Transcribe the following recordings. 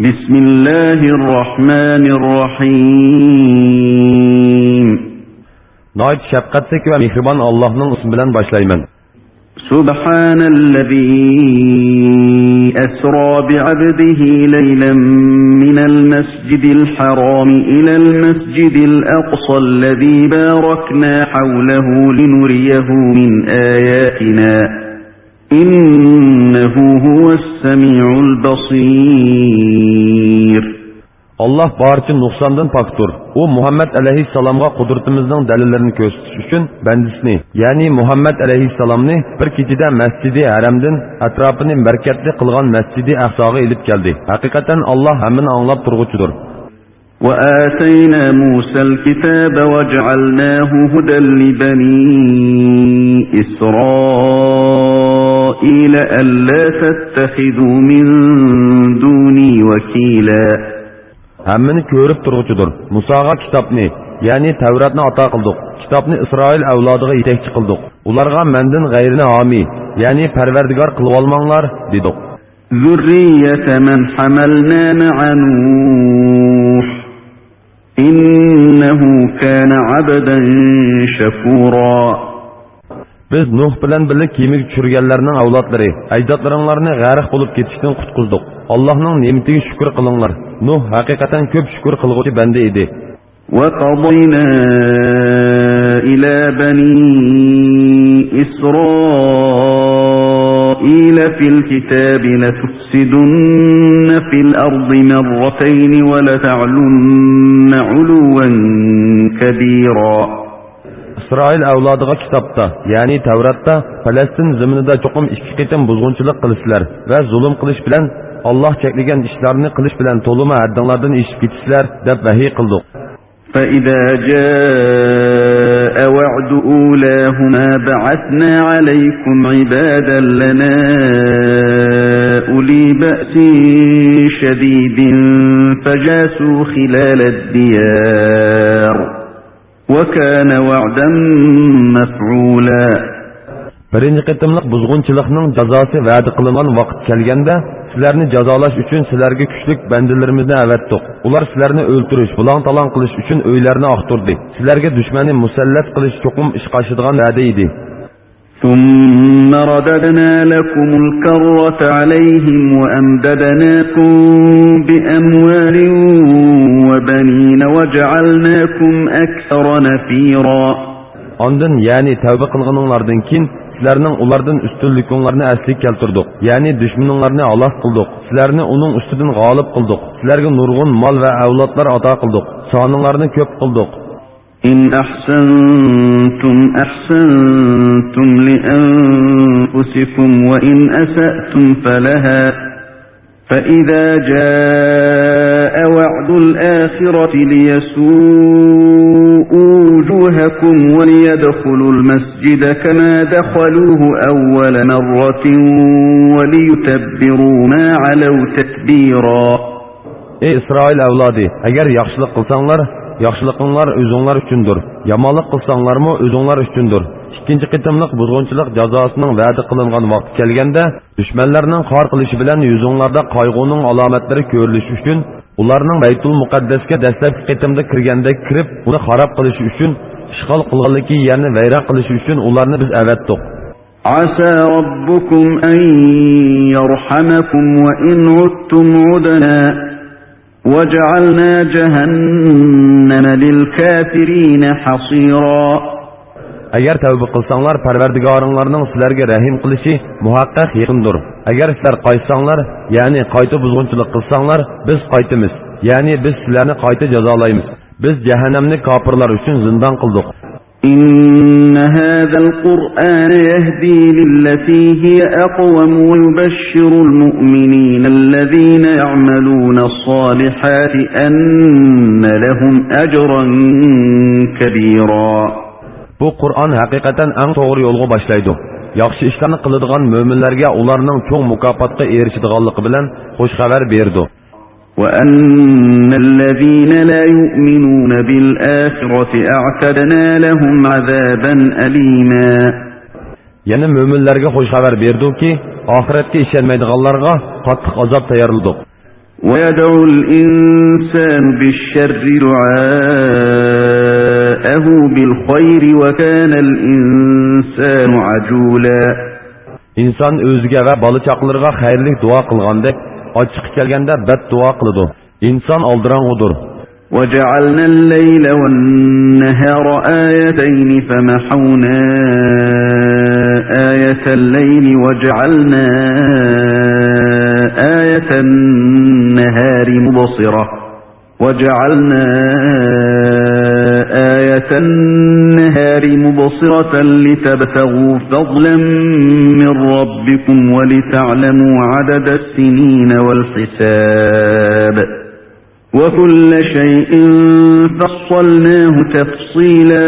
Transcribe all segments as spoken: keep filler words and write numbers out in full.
بسم الله الرحمن الرحيم. ناھايىتى شەپقەتلىك ۋە مېھرىبان ئاللاھنىڭ ئىسمى بىلەن باشلايمەن. سبحان الذي أسرى بعبده ليلا من المسجد الحرام إلى المسجد الأقصى الذي باركنا حوله لنريه من آياتنا إنه هو السميع البصير. ئاللاھ بارچە نۇقساندىن پاكتۇر. ئۇ مۇھەممەد ئەلەيھىسسالامغا قۇدرىتىمىزنىڭ دەلىللىرىنى كۆرسىتىش ئۈچۈن بەندىسىنى، يەنى مۇھەممەد ئەلەيھىسسالامنى بىر كېچىدە مەسجىدى ھەرەمدىن ئەتراپىنى بەرىكەتلىك قىلغان مەسجىدى ئەقساغا ئېلىپ كەلدى. ھەقىقەتەن ئاللاھ ھەممىنى ئاڭلاپ تۇرغۇچىدۇر. وآتينا موسى الكتاب وجعلناه هدى لبني إسرائيل ألا تتخذوا من دوني وكيلا. ھەممىنى كۆرۈپ تۇرغۇچىدۇر. مۇساغا كىتابنى، يەنى تەۋراتنى ئاتا قىلدۇق. كىتابنى ئىسرائىل ئەۋلادىغا يېتەكچى قىلدۇق. ئۇلارغا مەندىن غەيرىنى ھامىي، يەنى پەرۋەردىگار قىلىۋالماڭلار، دېدۇق. ذرية من حملنا مع نوح إنه كان عبدا شكورا. بىز نۇھ بىلەن بىللە كېمىگە چۈشۈرگەنلەرنىڭ ئەۋلادلىرى، ئەجدادلىرىڭلارنى غەرق بولۇپ كېتىشتىن قۇتقۇزدۇق. ئاللاھنىڭ نېمىتىگە شۈكۈر قىلىڭلار. نۇھ ھەقىقەتەن كۆپ شۈكۈر قىلغۇچى بەندە ئىدى. وقضينا إلى بني إسرائيل في الكتاب لتفسدن في الأرض مرتين ولتعلن علوا كبيرا. ئىسرائىل ئەۋلادىغا كىتابتا، يەنى تەۋراتتا، پەلەستىن زېمىنىدا چوقۇم ئىككى قېتىم بۇزغۇنچىلىق قىلىسىلەر ۋە زۇلۇم قىلىش بىلەن ئاللاھ چەكلىگەن ئىشلارنى قىلىش بىلەن تولىمۇ ھەددىڭلاردىن ئېشىپ كېتىسىلەر، دەپ ۋەھىي قىلدۇق. فإذا جاء وعد أولاهما بعثنا عليكم عبادا لنا أولي بأس شديد فجاسوا خلال الديار وكان وعدا مفعولا. بىرىنچى قېتىملىق بۇزغۇنچىلىقنىڭ جازاسى ۋەدە قىلىنغان ۋاقىت كەلگەندە، سىلەرنى جازالاش ئۈچۈن سىلەرگە كۈچلۈك بەندىلىرىمىزنى ئەۋەتتۇق. ئۇلار سىلەرنى ئۆلتۈرۈش، بۇلاڭ-تالاڭ قىلىش ئۈچۈن ئۆيلەرنى ئاختۇردى. سىلەرگە دۈشمەننى مۇسەللەت قىلىش چوقۇم ئىشقا ئاشىدىغان ۋەدە ئىدى. ثم رددنا لكم الكرة عليهم وأمددناكم بأموال وبنين وجعلناكم أكثر نفيرا. ئاندىن، يەنى تەۋبە قىلغىنىڭلاردىن كېيىن، سىلەرنىڭ ئۇلاردىن ئۈستۈنلۈكۈڭلارنى ئەسلىگە كەلتۈردۇق، يەنى دۈشمىنىڭلارنى ھالاك قىلدۇق، سىلەرنى ئۇنىڭ ئۈستىدىن غالىب قىلدۇق، سىلەرگە نۇرغۇن مال ۋە ئەۋلادلار ئاتا قىلدۇق، سانىڭلارنى كۆپ قىلدۇق. إن أحسنتم أحسنتم لأنفسكم وإن أسأتم فلها فإذا جاء وعد الآخرة ليسوءوا وجوهكم وليدخلوا المسجد كما دخلوه أول مرة وليتبروا ما علوا تتبيرا. ئەي ئىسرائىل ئەۋلادى، ئەگەر ياخشىلىق قىلساڭلار، ياخشىلىقىڭلار ئۆزۈڭلار ئۈچۈندۇر. يامانلىق قىلساڭلارمۇ ئۆزۈڭلار ئۈچۈندۇر. ئىككىنچى قېتىملىق بۇزغۇنچىلىق جازاسىنىڭ ۋەدە قىلىنغان ۋاقتى كەلگەندە، دۈشمەنلەرنىڭ قاھار قىلىشى بىلەن يۈزۈڭلاردا قايغۇنىڭ ئالامەتلىرى كۆرۈلۈشى ئۈچۈن، ئۇلارنىڭ بەيتۇل مۇقەددەسكە دەسلەپكى قېتىمدا كىرگەندەك كىرىپ، ئۇنى خاراب قىلىشى ئۈچۈن، ئىشغال قىلغانلىكى يەرنى ۋەيران قىلىشى ئۈچۈن ئۇلارنى بىز ئەۋەتتۇق. عسى ربكم أن يرحمكم وإن عدتم عدنا وجعلنا جهنم للكافرين حصيرا. ئەگەر تەۋبە قىلساڭلار، پەرۋەردىگارىڭلارنىڭ سىلەرگە رەھىم قىلىشى مۇھەققەق يېقىندۇر. ئەگەر سىلەر قايتساڭلار، يەنى قايتا بۇزغۇنچىلىق قىلساڭلار، بىز قايتىمىز، يەنى بىز سىلەرنى قايتا جازالايمىز. بىز جەھەننەمنى كاپىرلار ئۈچۈن زىندان قىلدۇق. إن هذا القرآن يهدي للتي هي أقوم ويبشر المؤمنين الذين يعملون الصالحات أن لهم أجرا كبيرا. بۇ قۇرئان ھەقىقەتەن ئەڭ توغرا يولغا باشلايدۇ. ياخشى ئىشلارنى قىلىدىغان مۆمىنلەرگە ئۇلارنىڭ چوڭ مۇكاپاتقا ئېرىشىدىغانلىقى بىلەن خۇش خەۋەر بېرىدۇ. وأن الذين لا يؤمنون بالآخرة أعتدنا لهم عذابا أليما. يەنە مۆمىنلەرگە خۇش خەۋەر بېرىدۇكى، ئاخىرەتكە ئىشەنمەيدىغانلارغا قاتتىق ئازاب تەييارلىدۇق. ويدعو الإنسان بالشر دعاءه بالخير وكان الإنسان عجولا. ئىنسان ئۆزىگە ۋە بالا-چاقىلىرىغا خەيرلىك دۇئا قىلغاندەك، ئاچچىقى كەلگەندە بەتدۇئا قىلىدۇ. ئىنسان ئالدىراڭغۇدۇر. وجعلنا الليل والنهار آيتين فمحونا آية الليل وجعلنا آية النهار مبصرة وجعلنا آية النهار مبصرة لتبتغوا فضلا من ربكم ولتعلموا عدد السنين والحساب وكل شيء فصلناه تفصيلا.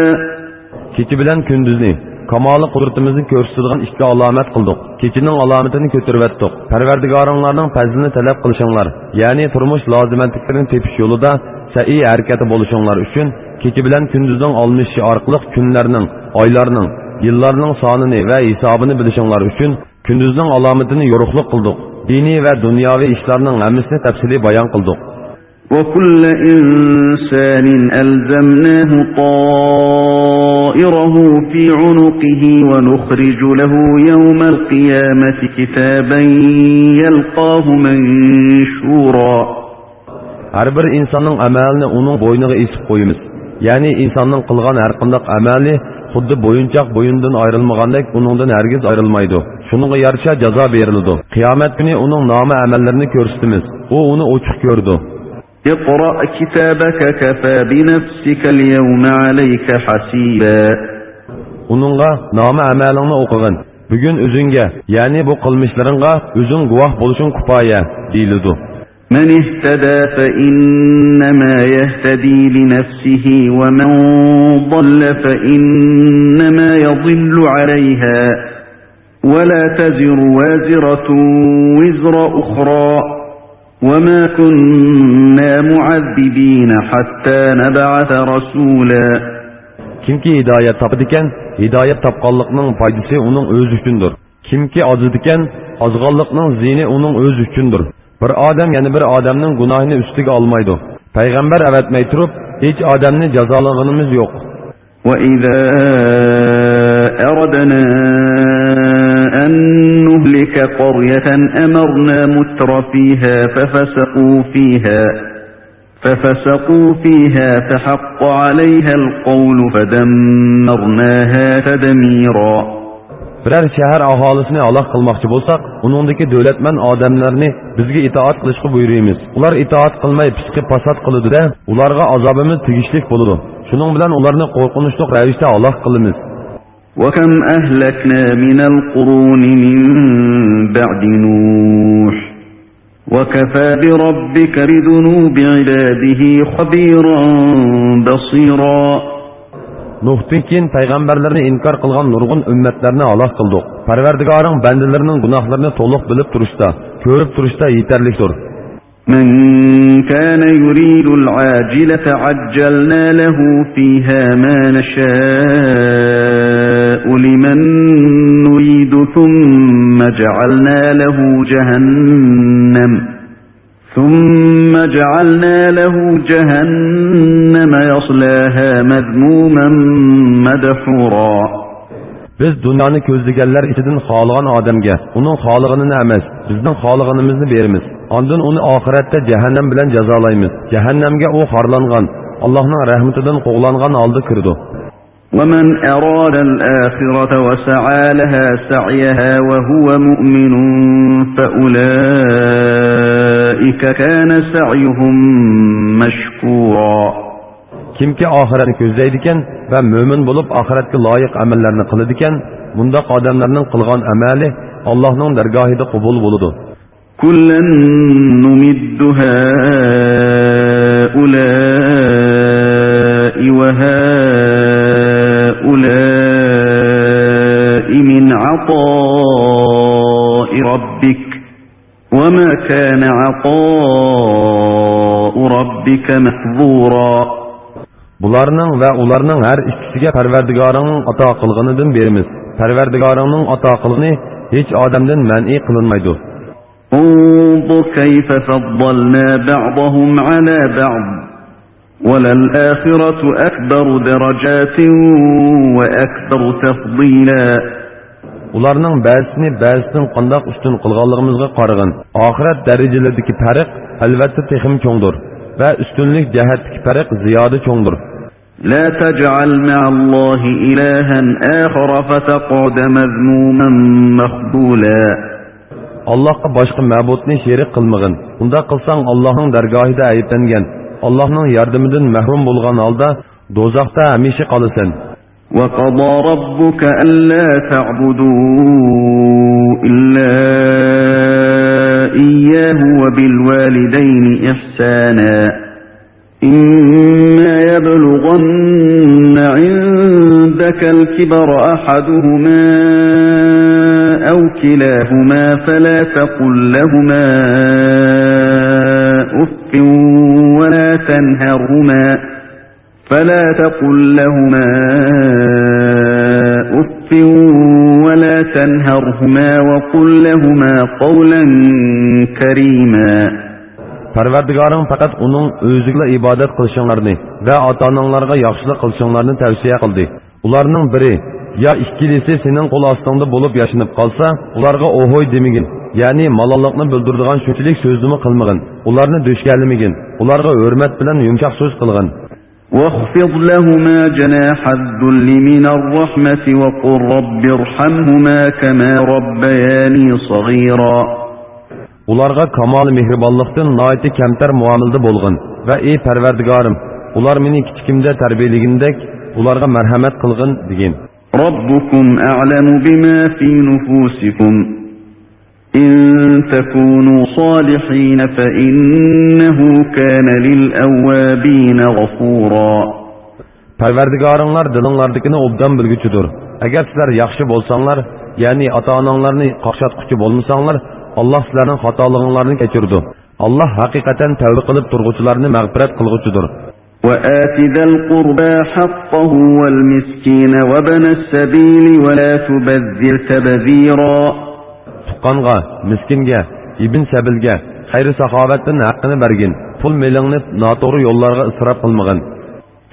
كېچە بىلەن كۈندۈزنى، كامالىي قۇدرىتىمىزنى كۆرسىتىدىغان ئىككى ئالامەت قىلدۇق. كېچىنىڭ ئالامىتىنى كۆتۈرۈۋەتتۇق. پەرۋەردىگارىڭلارنىڭ پەزلىنى تەلەپ قىلىشىڭلار، يەنى تۇرمۇش لازىمەتلىكلىرىنى تېپىش يولىدا سەئي ھەرىكەتتە بولۇشۇڭلار ئۈچۈن، كېچە بىلەن كۈندۈزنىڭ ئالمىشىشى ئارقىلىق كۈنلەرنىڭ، ئايلارنىڭ، يىللارنىڭ سانىنى ۋە ھېسابىنى بىلىشىڭلار ئۈچۈن، كۈندۈزنىڭ ئالامىتىنى يورۇقلۇق قىلدۇق. دىنىي ۋە دۇنياۋى ئىشلارنىڭ ھەممىسىنى تەپسىلىي بايان قىلدۇق. وكل إنسان ألزمناه طائره في عنقه ونخرج له يوم القيامة كتابا يلقاه منشورا. ھەر بىر ئىنساننىڭ ئەمەلىنى ئۇنىڭ بوينىغا ئېسىپ قويىمىز. يەنى ئىنساننىڭ قىلغان ھەرقانداق ئەمەلى خۇددى بويۇنچاق بوينىدىن ئايرىلمىغاندەك ئۇنىڭدىن ھەرگىز ئايرىلمايدۇ. شۇنىڭغا يارىشا جازا بېرىلىدۇ. قىيامەت كۈنى ئۇنىڭ نامە ئەمەللىرىنى كۆرسىتىمىز. ئۇ ئۇنى ئوچۇق كۆرىدۇ. اقرأ كتابك كفى بنفسك اليوم عليك حسيبا. ئۇنىڭغا نامە ئەمەلىڭنى ئوقۇغىن. بۈگۈن ئۆزۈڭگە، يەنى بۇ قىلمىشلىرىڭغا ئۆزۈڭ گۇۋاھ بولۇشۇڭ كۇپايە، دېيىلىدۇ. من اهتدى فإنما يهتدي لنفسه ومن ضل فإنما يضل عليها ولا تزر وازرة وزر أخرى وما كنا معذبين حتى نبعث رسولا. كىمكى ھىدايەت تاپىدىكەن، ھىدايەت تاپقانلىقنىڭ پايدىسى ئۇنىڭ ئۆزى ئۈچۈندۇر. كىمكى ئازىدىكەن، ئازغانلىقنىڭ زىيىنى ئۇنىڭ ئۆزى ئۈچۈندۇر. بىر ئادەم يەنە بىر ئادەمنىڭ گۇناھىنى ئۈستىگە ئالمايدۇ. پەيغەمبەر ئەۋەتمەي تۇرۇپ، ھېچ ئادەمنى جازالىغىنىمىز يوق. وإذا أردنا أن نهلك قرية أمرنا متر فيها ففسقوا فيها ففسقوا فيها فحق عليها القول فدمرناها تدميرا. بىرەر شەھەر ئاھالىسىنى ھالاك قىلماقچى بولساق، ئۇنىڭدىكى دۆلەتمەن ئادەملەرنى بىزگە ئىتائەت قىلىشقا بۇيرۇيمىز. ئۇلار ئىتائەت قىلماي پىسقى پاسات قىلىدۇ-دە، ئۇلارغا ئازابىمىز تېگىشلىك بولىدۇ. شۇنىڭ بىلەن ئۇلارنى قورقۇنچلۇق رەۋىشتە ھالاك قىلىمىز. وكم أهلكنا من القرون من بعد نوح وكفى بربك بذنوب عباده خبيرا بصيرا. نۇھتىن كېيىن پەيغەمبەرلەرنى ئىنكار قىلغان نۇرغۇن ئۈممەتلەرنى ھالاك قىلدۇق. پەرۋەردىگارىڭ بەندىلىرىنىڭ گۇناھلىرىنى تولۇق بىلىپ تۇرۇشتا، كۆرۈپ تۇرۇشتا يېتەرلىكتۇر. من كان يريد العاجلة عجلنا له فيها ما نشاء لمن نريد ثم جعلنا له جهنم ثم جعلنا له جهنم يصلاها مذموما مدحورا. بىز دۇنيانى كۆزلىگەنلەر ئىچىدىن خالىغان ئادەمگە ئۇنىڭ خالىغىنىنى ئەمەس، بىزنىڭ خالىغىنىمىزنى بېرىمىز. ئاندىن ئۇنى ئاخىرەتتە جەھەننەم بىلەن جازالايمىز. جەھەننەمگە ئۇ خارلانغان، ئاللاھنىڭ رەھمىتىدىن قوغلانغان ھالدا كىرىدۇ. ومن أراد الآخرة وسعى لها سعيها وهو مؤمن فأولئك كان سعيهم مشكورا. كىمكى ئاخىرەتنى كۆزلەيدىكەن ۋە مۆمىن بولۇپ ئاخىرەتكە لايىق ئەمەللەرنى قىلىدىكەن، مۇنداق ئادەملەرنىڭ قىلغان ئەمەلى ئاللاھنىڭ دەرگاھىدا قوبۇل بولىدۇ. كلا نمد هؤلاء وهؤلاء من عطاء ربك وما كان عطاء ربك محظورا. بۇلارنىڭ ۋە ئۇلارنىڭ ھەر ئىككىسىگە پەرۋەردىگارىڭنىڭ ئاتا قىلغىنىدىن بېرىمىز. پەرۋەردىگارىڭنىڭ ئاتا قىلغىنى ھېچ ئادەمدىن مەنئى قىلىنمايدۇ. انظر كيف فضلنا بعضهم على بعض وللآخرة أكبر درجات وأكثر تفضيلا. ئۇلارنىڭ بەزىسىنى بەزىسىدىن قانداق ئۈستۈن قىلغانلىقىمىزغا قارىغىن. ئاخىرەت دەرىجىلىرىدىكى پەرق، ئەلۋەتتە، تېخىمۇ چوڭدۇر ۋە ئۈستۈنلۈك جەھەتتىكى پەرق زىيادە چوڭدۇر. لا تجعل مع الله إلها آخر فتقعد مذموما مخذولا. ئاللاھقا باشقا مەبۇدنى شېرىك قىلمىغىن. ئۇنداق قىلساڭ، ئاللاھنىڭ دەرگاھىدا ئەيىبلەنگەن، ئاللاھنىڭ ياردىمىدىن مەھرۇم بولغان ھالدا دوزاختا ھەمىشە قالىسەن. وقضى ربك ألا تعبدوا إلا إياه وبالوالدين إحسانا. إما يبلغن عندك الكبر أحدهما أو كلاهما فلا تقل لهما أف ولا تنهرهما، فلا تقل لهما أف ولا تنهرهما وقل لهما قولا كريما. پەرۋەردىگارىڭ پەقەت ئۇنىڭ ئۆزىگىلا ئىبادەت قىلىشىڭلارنى ۋە ئاتا-ئاناڭلارغا ياخشىلىق قىلىشىڭلارنى تەۋسىيە قىلدى. ئۇلارنىڭ بىرى يا ئىككىلىسى سېنىڭ قول ئاستىڭدا بولۇپ ياشىنىپ قالسا، ئۇلارغا ئوھوي دېمىگىن، يەنى مالاللىقنى بىلدۈرىدىغان شۇنچىلىك سۆزنىمۇ قىلمىغىن. ئۇلارنى دۆشكەلىمىگىن. ئۇلارغا ھۆرمەت بىلەن يۇمشاق سۆز قىلغىن. واخفض لهما جناح الذل من الرحمة وقل رب ارحمهما كما ربياني صغيرا. ئۇلارغا كامالىي مېھرىبانلىقتىن ناھايىتى كەمتەر مۇئامىلىدە بولغىن ۋە ئى پەرۋەردىگارىم، ئۇلار مېنى كىچىكىمدە تەربىيەلىگىنىدەك ئۇلارغا مەرھەمەت قىلغىن دېگىن. ربكم أعلم بما في نفوسكم إن تكونوا صالحين فإنه كان للأوابين غفورا. پەرۋەردىگارىڭلار دىلىڭلاردىكىنى ئوبدان بىلگۈچىدۇر. ئەگەر سىلەر ياخشى بولساڭلار، يەنى ئاتا-ئاناڭلارنى قاقشاتقۇچى بولمىساڭلار، ئاللاھ سىلەرنىڭ خاتالىقىڭلارنى كەچۈرىدۇ. ئاللاھ ھەقىقەتەن تەۋبە قىلىپ تۇرغۇچىلارنى مەغپىرەت قىلغۇچىدۇر. وآت ذا القربى حقه والمسكين وابن السبيل ولا تبذر تبذيرا. تۇغقانغا، مىسكىنگە، ئىبن سەبىلگە خەير-ساخاۋەتتىن ھەققىنى بەرگىن. پۇل-مېلىڭنى ناتوغرا يوللارغا ئىسراپ قىلمىغىن.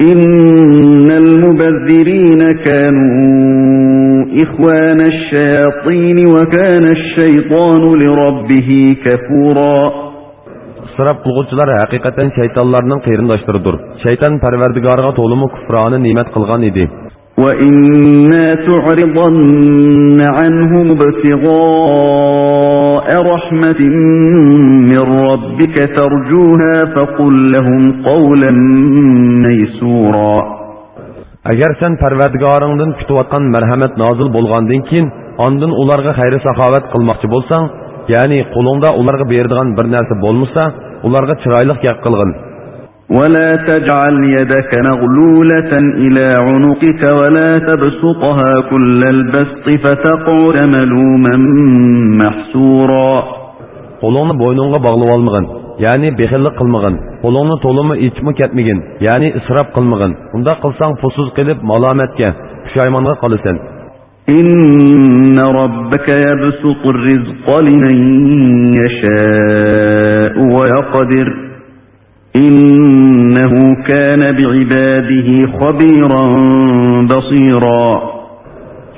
إن المبذرين كانوا إخوان الشياطين وكان الشيطان لربه كفورا. ئىسراپ قىلغۇچىلار ھەقىقەتەن شەيتانلارنىڭ قېرىنداشلىرىدۇر. شەيتان پەرۋەردىگارىغا تولىمۇ كۇپرانە نېمەت قىلغان ئىدى. وإما تعرضن عنهم ابتغاء رحمة من ربك ترجوها فقل لهم قولا ميسورا. ئەگەر سەن پەرۋەردىگارىڭدىن كۈتۈۋاتقان مەرھەمەت نازىل بولغاندىن كېيىن، ئاندىن ئۇلارغا خەير-ساخاۋەت قىلماقچى بولساڭ، يەنى قولۇڭدا ئۇلارغا بېرىدىغان بىر نەرسە بولمىسا، ئۇلارغا چىرايلىق گەپ قىلغىن. ولا تجعل يدك مغلولة إلى عنقك ولا تبسطها كل البسط فتقعد ملوما محسورا. قولۇڭنى بوينۇڭغا باغلىۋالمىغىن، يەنى بېخىللىق قىلمىغىن. قولۇڭنى تولىمۇ ئېچىپمۇ كەتمىگىن، يەنى ئىسراپ قىلمىغىن. ئۇنداق قىلساڭ پۇلسىز قېلىپ مالامەتكە، پۇشايمانغا قالىسەن. إن ربك يبسط الرزق لمن يشاء ويقدر إنه كان بعباده خبيرا بصيرا.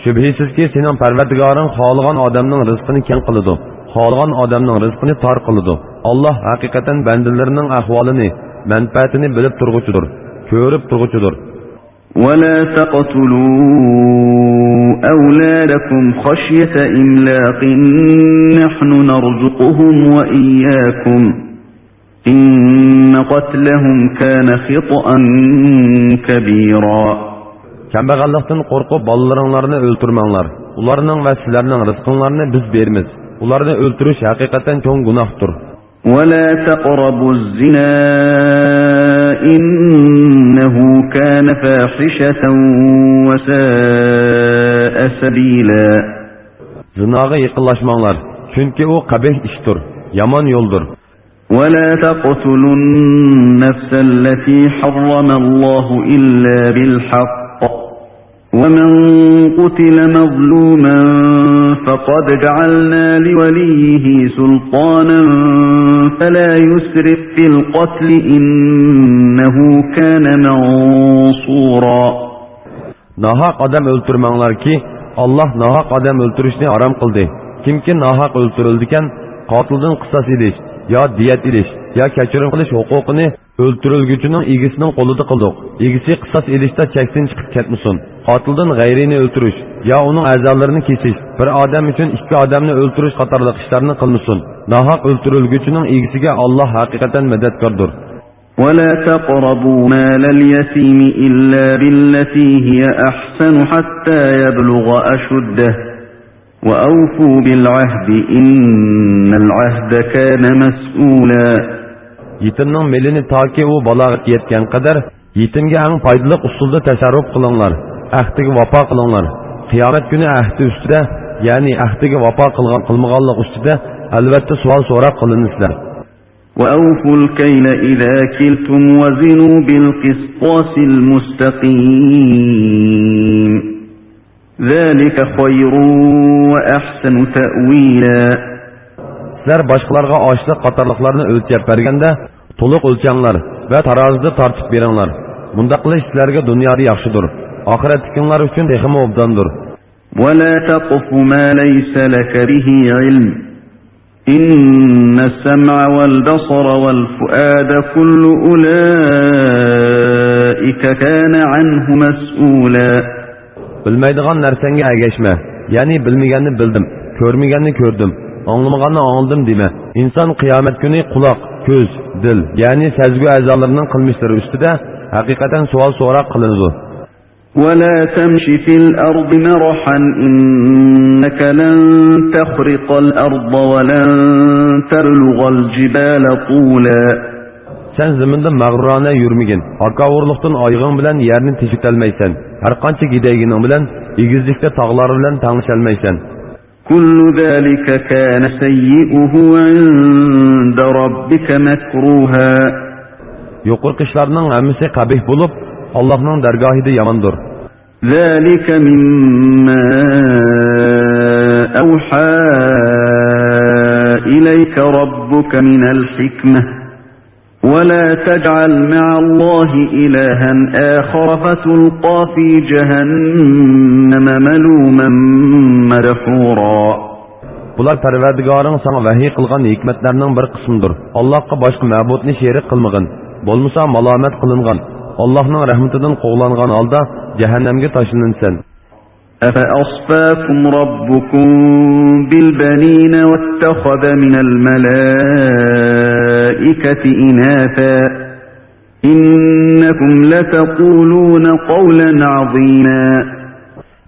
شۈبھىسىزكى، سېنىڭ پەرۋەردىگارىڭ خالىغان ئادەمنىڭ رىزقىنى كەڭ قىلىدۇ، خالىغان ئادەمنىڭ رىزقىنى تار قىلىدۇ. ئاللاھ ھەقىقەتەن بەندىلىرىنىڭ ئەھۋالىنى، مەنپەئەتىنى بىلىپ تۇرغۇچىدۇر، كۆرۈپ تۇرغۇچىدۇر. ولا تقتلوا أولادكم خشية إملاق نحن نرزقهم وإياكم إن قتلهم كان خطأ كبيرا. كەمبەغەللىكتىن قورقۇپ بالىلىرىڭلارنى ئۆلتۈرمەڭلار. ئۇلارنىڭ ۋە سىلەرنىڭ رىزقىڭلارنى بىز بېرىمىز. ئۇلارنى ئۆلتۈرۈش ھەقىقەتەن چوڭ گۇناھتۇر. ولا تقربوا الزنا إنه كان فاحشة وساء سبيلا. زىناغا يېقىنلاشماڭلار، چۈنكى ئۇ قەبىھ ئىشتۇر، يامان يولدۇر. ولا تقتلوا النفس التي حرم الله إلا بالحق ومن قتل مظلوما فقد جعلنا لوليه سلطانا فلا يسرف في القتل إنه كان منصورا. ناھەق ئادەم ئۆلتۈرمەڭلاركى، ئاللاھ ناھەق ئادەم ئۆلتۈرۈشنى ھارام قىلدى. كىمكى ناھەق ئۆلتۈرۈلىدىكەن، قاتىلدىن قىساس ئېلىش، يا دىيەت ئېلىش، يا كەچۈرۈم قىلىش ھوقۇقىنى ئۆلتۈرۈلگۈچىنىڭ ئىگىسىنىڭ قولىدا قىلدۇق. ئىگىسى قىساس ئېلىشتا چەكتىن چىقىپ كەتمىسۇن. قاتىلدىن غەيرىينى ئۆلتۈرۈش يا ئۇنىڭ ئەزالىرىنى كېسىش، بىر ئادەم ئۈچۈن ئىككى ئادەمنى ئۆلتۈرۈش قاتارلىق ئىشلارنى قىلمىسۇن. ناھەق ئۆلتۈرۈلگۈچىنىڭ ئىگىسىگە ئاللاھ ھەقىقەتەن مەدەتكاردۇر. ولا تقربوا مال اليتيم إلا بالتي هي أحسن حتى يبلغ أشده وأوفوا بالعهد إن العهد كان مسؤولا. يېتىمنىڭ مېلىنى تاكى ئۇ بالاغەتكە يەتكەن قەدەر يېتىمگە ئەڭ پايدىلىق ئۇسۇلدا تەسەررۇپ قىلىڭلار. ئەھدىگە ۋاپا قىلىڭلار. قىيامەت كۈنى ئەھدى ئۈستىدە، يەنى ئەھدىگە ۋاپا قىلغان قىلمىغانلىق ئۈستىدە ئەلۋەتتە سوئال سوراق قىلىنىسىلەر. وأوفوا الكيل إذا كلتم وزنوا بالقسطاس المستقيم ذلك خير وأحسن تأويلا. سىلەر باشقىلارغا ئاشلىق قاتارلىقلارنى ئۆلچەپ بەرگەندە، تولۇق ئۆلچەڭلار ۋە تارازىدا تارتىپ بېرىڭلار. مۇنداق قىلىش سىلەرگە دۇنيادا ياخشىدۇر. ئاخىرەتلىكىڭلار ئۈچۈن تېخىمۇ ئوبداندۇر. ولا تقف ما ليس لك به علم إن السمع والبصر والفؤاد كل أولئك كان عنه مسؤولا. بىلمەيدىغان نەرسەڭگە ئەگەشمە، يەنى بىلمىگەننى بىلدىم، كۆرمىگەننى كۆردۈم، ئاڭلىمىغاننى ئاڭلىدىم دېمە. ئىنسان قىيامەت كۈنى قۇلاق، كۆز، دىل، يەنى سەزگۈ ئەزالىرىنىڭ قىلمىشلىرى ئۈستىدە ھەقىقەتەن سوئال سوراق قىلىنىدۇ. ولا تمش في الأرض مرحا إنك لن تخرق الأرض ولن تبلغ الجبال طولا. سەن زېمىندا مەغرۇرانە يۈرمىگىن، ھاكاۋۇرلۇقتىن ئايىغىڭ بىلەن يەرنى تېشىتەلمەيسەن، ھەرقانچە گىدەيگىنىڭ بىلەن ئېگىزلىكتە تاغلار بىلەن تەڭلىشەلمەيسەن. كل ذلك كان سيئه عند ربك مكروها. يۇقىرىقى ئىشلارنىڭ ھەممىسى قەبىھ بولۇپ، ئاللاھنىڭ دەرگاھىدا ياماندۇر. ذلك مما أوحى إليك ربك من الحكمة ولا تجعل مع الله إلها آخر فتلقى في جهنم ملوما مدحورا. بۇلار پەرۋەردىگارىڭ ساڭا ۋەھىي قىلغان ھېكمەتلەرنىڭ بىر قىسمىدۇر. ئاللاھقا باشقا مەبۇدنى شېرىك قىلمىغىن. بولمىسا مالامەت قىلىنغان، ئاللاھنىڭ رەھمىتىدىن قوغلانغان ھالدا جەھەننەمگە تاشلىنىسەن. أفأصفاكم ربكم بالبنين واتخذ من الملائكة إناثا إنكم لتقولون قولا عظيما.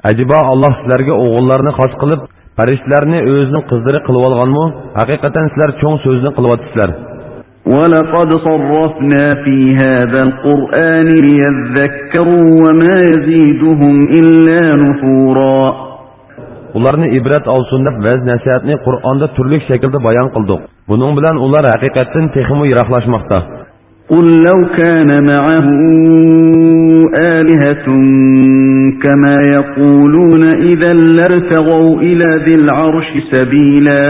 ئەجەبا، ئاللاھ سىلەرگە ئوغۇللارنى خاس قىلىپ، پەرىشتىلەرنى ئۆزىنىڭ قىزلىرى قىلىۋالغانمۇ؟ ھەقىقەتەن سىلەر چوڭ سۆزنى قىلىۋاتىسىلەر. ولقد صرفنا في هذا القرآن ليذكروا وما يزيدهم إلا نفورا. ئۇلارنى ئىبرەت ئالسۇن دەپ ۋەز-نەسىھەتنى قۇرئاندا تۈرلۈك شەكىلدە بايان قىلدۇق. بۇنىڭ بىلەن ئۇلار ھەقىقەتتىن تېخىمۇ يىراقلاشماقتا. قل لو كان معه آلهة كما يقولون إذا لابتغوا إلى ذي العرش سبيلا.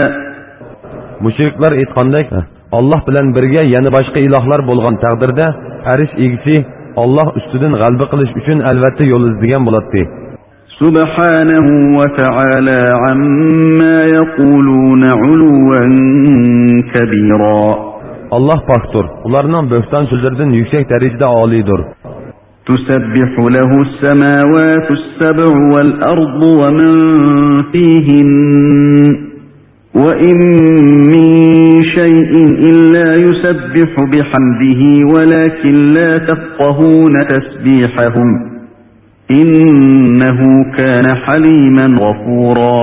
مۇشرىكلار ئېيتقاندەك، ئاللاھ بىلەن بىرگە يەنە باشقا ئىلاھلار بولغان تەقدىردە، ئەرش ئىگىسى ئاللاھ ئۈستىدىن غەلىبە قىلىش ئۈچۈن ئەلۋەتتە يول ئىزدىگەن بولاتتى. سبحانه وتعالى عما يقولون علوا كبيرا. ئاللاھ پاكتۇر، ئۇلارنىڭ بۆھتان سۆزلىرىدىن يۈكسەك دەرىجىدە ئالىيدۇر. تسبح له السماوات السبع والأرض ومن فيهن وإن من شيء إلا يسبح بحمده ولكن لا تفقهون تسبيحهم إنه كان حليما غفورا.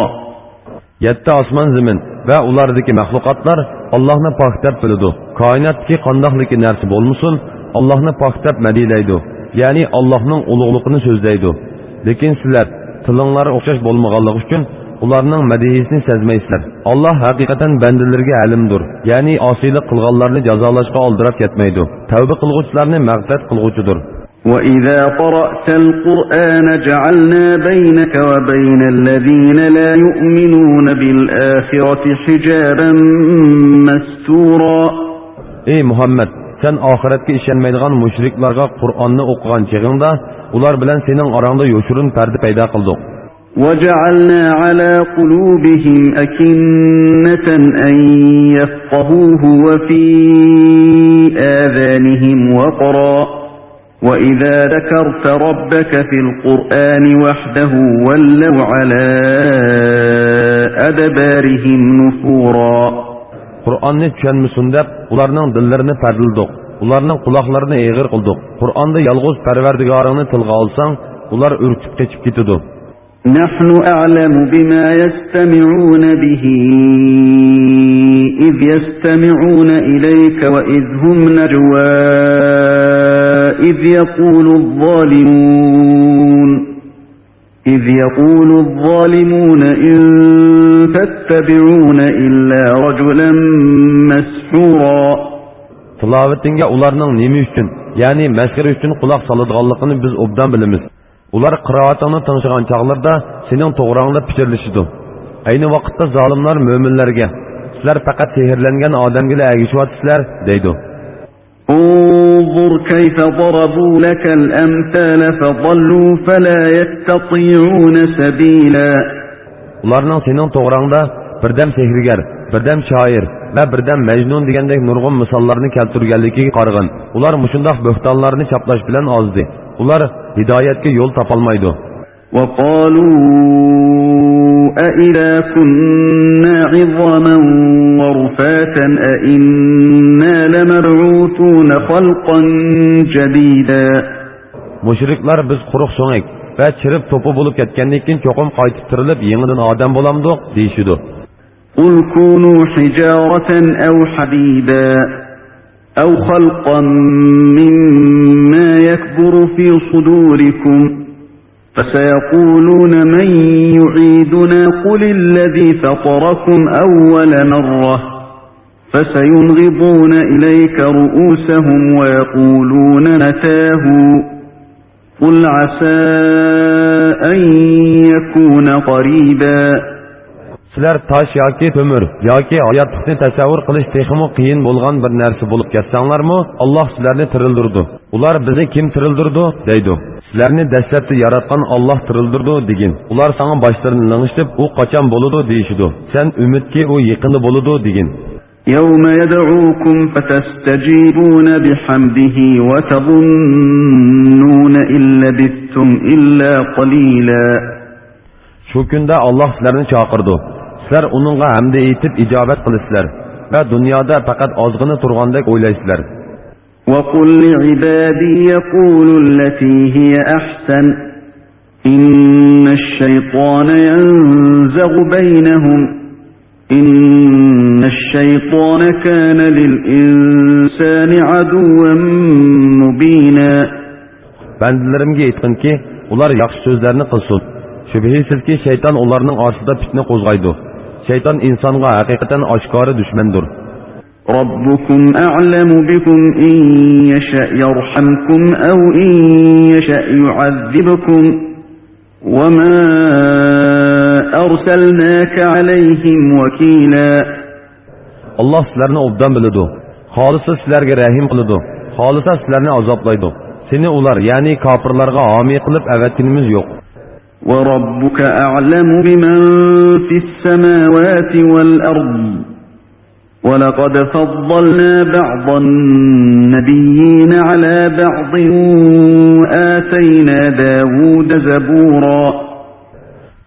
يەتتە ئاسمان زېمىن ۋە ئۇلاردىكى مەخلۇقاتلار ئاللاھنى پاك دەپ بىلىدۇ. كائىناتتىكى قانداقلىكى نەرسە بولمىسۇن، ئاللاھنى پاك دەپ مەدھىيلەيدۇ، يەنى ئاللاھنىڭ ئۇلۇغلۇقىنى سۆزلەيدۇ. لېكىن سىلەر، تىلىڭلار ئوخشاش بولمىغانلىقى ئۈچۈن، ئۇلارنىڭ مەدھىيىسىنى سەزمەيسىلەر. ئاللاھ ھەقىقەتەن بەندىلىرىگە ھەلىمدۇر، يەنى ئاسىيلىق قىلغانلارنى جازالاشقا ئالدىراپ كەتمەيدۇ. تەۋبە قىلغۇچىلارنى مەغپىرەت قىلغۇچىدۇر. وَإِذَا قَرَأْتَ الْقُرْآنَ جَعَلْنَا بَيْنَكَ وَبَيْنَ الَّذِينَ لَا يُؤْمِنُونَ بِالْآخِرَةِ حِجَابًا مَّسْتُورًا. ئەي مۇھەممەد، سەن ئاخىرەتكە ئىشەنمەيدىغان مۇشرىكلارغا قۇرئاننى ئوقۇغان چېغىڭدا، ئۇلار بىلەن سېنىڭ ئاراڭدا يوشۇرۇن پەردە پەيدا قىلدۇق. وَجَعَلْنَا عَلَىٰ قُلُوبِهِمْ أَكِنَّةً أَن يَفْقَهُوهُ وَفِي آذَانِهِمْ وَقْرًا وَإِذَا ذَكَرْتَ رَبَّكَ فِي الْقُرْآنِ وَحْدَهُ وَلَّوْا عَلَىٰ أَدْبَارِهِمْ نُفُورًا. قۇرئاننى چۈشەنمىسۇن دەپ، ئۇلارنىڭ دىللىرىنى پەردىلىدۇق، ئۇلارنىڭ قۇلاقلىرىنى ئېغىر قىلدۇق. قۇرئاندا يالغۇز پەرۋەردىگارىڭنى تىلغا ئالساڭ، ئۇلار ئۈركۈپ قېچىپ كېتىدۇ. نَحْنُ أَعْلَمُ بِمَا يَسْتَمِعُونَ بِهِ إِذْ يَسْتَمِعُونَ إِلَيْكَ وَإِذْ هُمْ نَجْوَىٰ إِذْ يَقُولُ الظَّالِمُونَ إِذْ يَقُولُ الظَّالِمُونَ إِن تَتَّبِعُونَ إِلَّا رَجُلًا مَّسْحُورًا. تىلاۋىتىڭگە ئۇلارنىڭ نېمە ئۈچۈن، يەنى مەسخىرە ئۈچۈن قۇلاق سالىدىغانلىقىنى بىز ئوبدان بىلىمىز. ئۇلار قىرائىتىڭنى تىڭشىغان چاغلىرىدا سېنىڭ توغراڭدا پىچىرلىشىدۇ. ئەينى ۋاقىتتا زالىملار مۆمىنلەرگە، سىلەر پەقەت سېھىرلەنگەن ئادەمگىلا ئەگىشىۋاتىسىلەر، دەيدۇ. انظر كيف ضربوا لك الأمثال فضلوا فلا يستطيعون سبيلا. ئۇلارنىڭ سېنىڭ توغراڭدا بىردەم سېھىرگەر، بىردەم شائىر ۋە بىردەم مەجنۇن دېگەندەك نۇرغۇن مىساللارنى كەلتۈرگەنلىكىگە قارىغىن، ئۇلار مۇشۇنداق بۆھتانلارنى چاپلاش بىلەن ئازدى. ئۇلار ھىدايەتكە يول تاپالمايدۇ. وقالوا أإذا كنا عظاما ورفاتا أإنا لمبعوثون خلقا جديدا. مۇشرىكلار بىز قۇرۇق سۆڭەك ۋە چىرىپ توپا بولۇپ كەتكەندىن كېيىن چوقۇم قايتىپ تىرىلىپ يېڭىدىن ئادەم بولامدۇق دېيىشىدۇ. قل كونوا حجارة أو حديدا أو خلقا مما يكبر في صدوركم فسيقولون من يعيدنا قل الذي فطركم أول مرة فسينغضون إليك رؤوسهم ويقولون متاه قل عسى أن يكون قريبا. سىلەر تاش ياكى تۆمۈر ياكى ھاياتلىقنى تەسەۋۋۇر قىلىش تېخىمۇ قىيىن بولغان بىر نەرسە بولۇپ كەتسەڭلارمۇ، ئاللاھ سىلەرنى تىرىلدۈرىدۇ. ئۇلار، بىزنى كىم تىرىلدۈرىدۇ؟ دەيدۇ. سىلەرنى دەسلەپتە ياراتقان ئاللاھ تىرىلدۈرىدۇ، دېگىن. ئۇلار ساڭا باشلىرىنى لىڭشىتىپ، ئۇ قاچان بولىدۇ؟ دېيىشىدۇ. سەن ئۈمىدكى، ئۇ يېقىندا بولىدۇ، دېگىن. يوم يدعوكم فتستجيبون بحمده وتظنون إن لبثتم إلا قليلا. شۇ كۈندە ئاللاھ سىلەرنى چاقىرىدۇ. سىلەر ئۇنىڭغا ھەمدە ئېيتىپ ئىجابەت قىلىسىلەر ۋە دۇنيادا پەقەت ئازغىنە تۇرغاندەك ئويلايسىلەر. وقل لعبادي يقولوا التي هي أحسن إن الشيطان ينزغ بينهم إن الشيطان كان للإنسان عدوا مبينا. بەندىلىرىمگە ئېيتقىنكى، ئۇلار ياخشى سۆزلەرنى قىلسۇن. شۈبھىسىزكى، شەيتان ئۇلارنىڭ ئارىسىدا پىتنە قوزغايدۇ. شەيتان ئىنسانغا ھەقىقەتەن ئاشكارا دۈشمەندۇر. ربكم أعلم بكم إن يشأ يرحمكم أو إن يشأ يعذبكم وما أرسلناك عليهم وكيلا. ئاللاھ سىلەرنى ئوبدان بىلىدۇ. خالىسا سىلەرگە رەھىم قىلىدۇ، خالىسا سىلەرنى ئازابلايدۇ. سېنى ئۇلار، يەنى كاپىرلارغا ھامىي قىلىپ ئەۋەتكىنىمىز يوق. وربك أعلم بمن في السماوات والأرض ولقد فضلنا بعض النبيين على بعض وآتينا داود زبورا.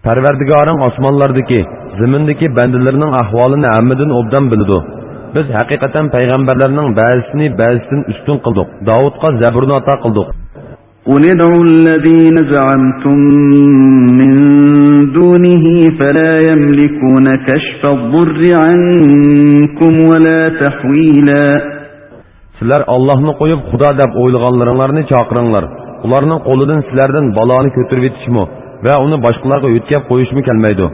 پەرۋەردىگارىڭ ئاسمانلاردىكى، زېمىندىكى بەندىلىرىنىڭ ئەھۋالىنى ھەممىدىن ئوبدان بىلىدۇ. بىز ھەقىقەتەن پەيغەمبەرلەرنىڭ بەزىسىنى بەزىسىدىن ئۈستۈن قىلدۇق. داۋۇتقا زەبۇرنى ئاتا قىلدۇق. قل ادعوا الذين زعمتم من دونه فلا يملكون كشف الضر عنكم ولا تحويلا. سىلەر ئاللاھنى قويۇپ خۇدا دەپ ئويلىغانلىرىڭلارنى چاقىرىڭلار. ئۇلارنىڭ قولىدىن سىلەردىن بالانى كۆتۈرۈۋېتىشمۇ ۋە ئۇنى باشقىلارغا يۆتكەپ قويۇشمۇ كەلمەيدۇ.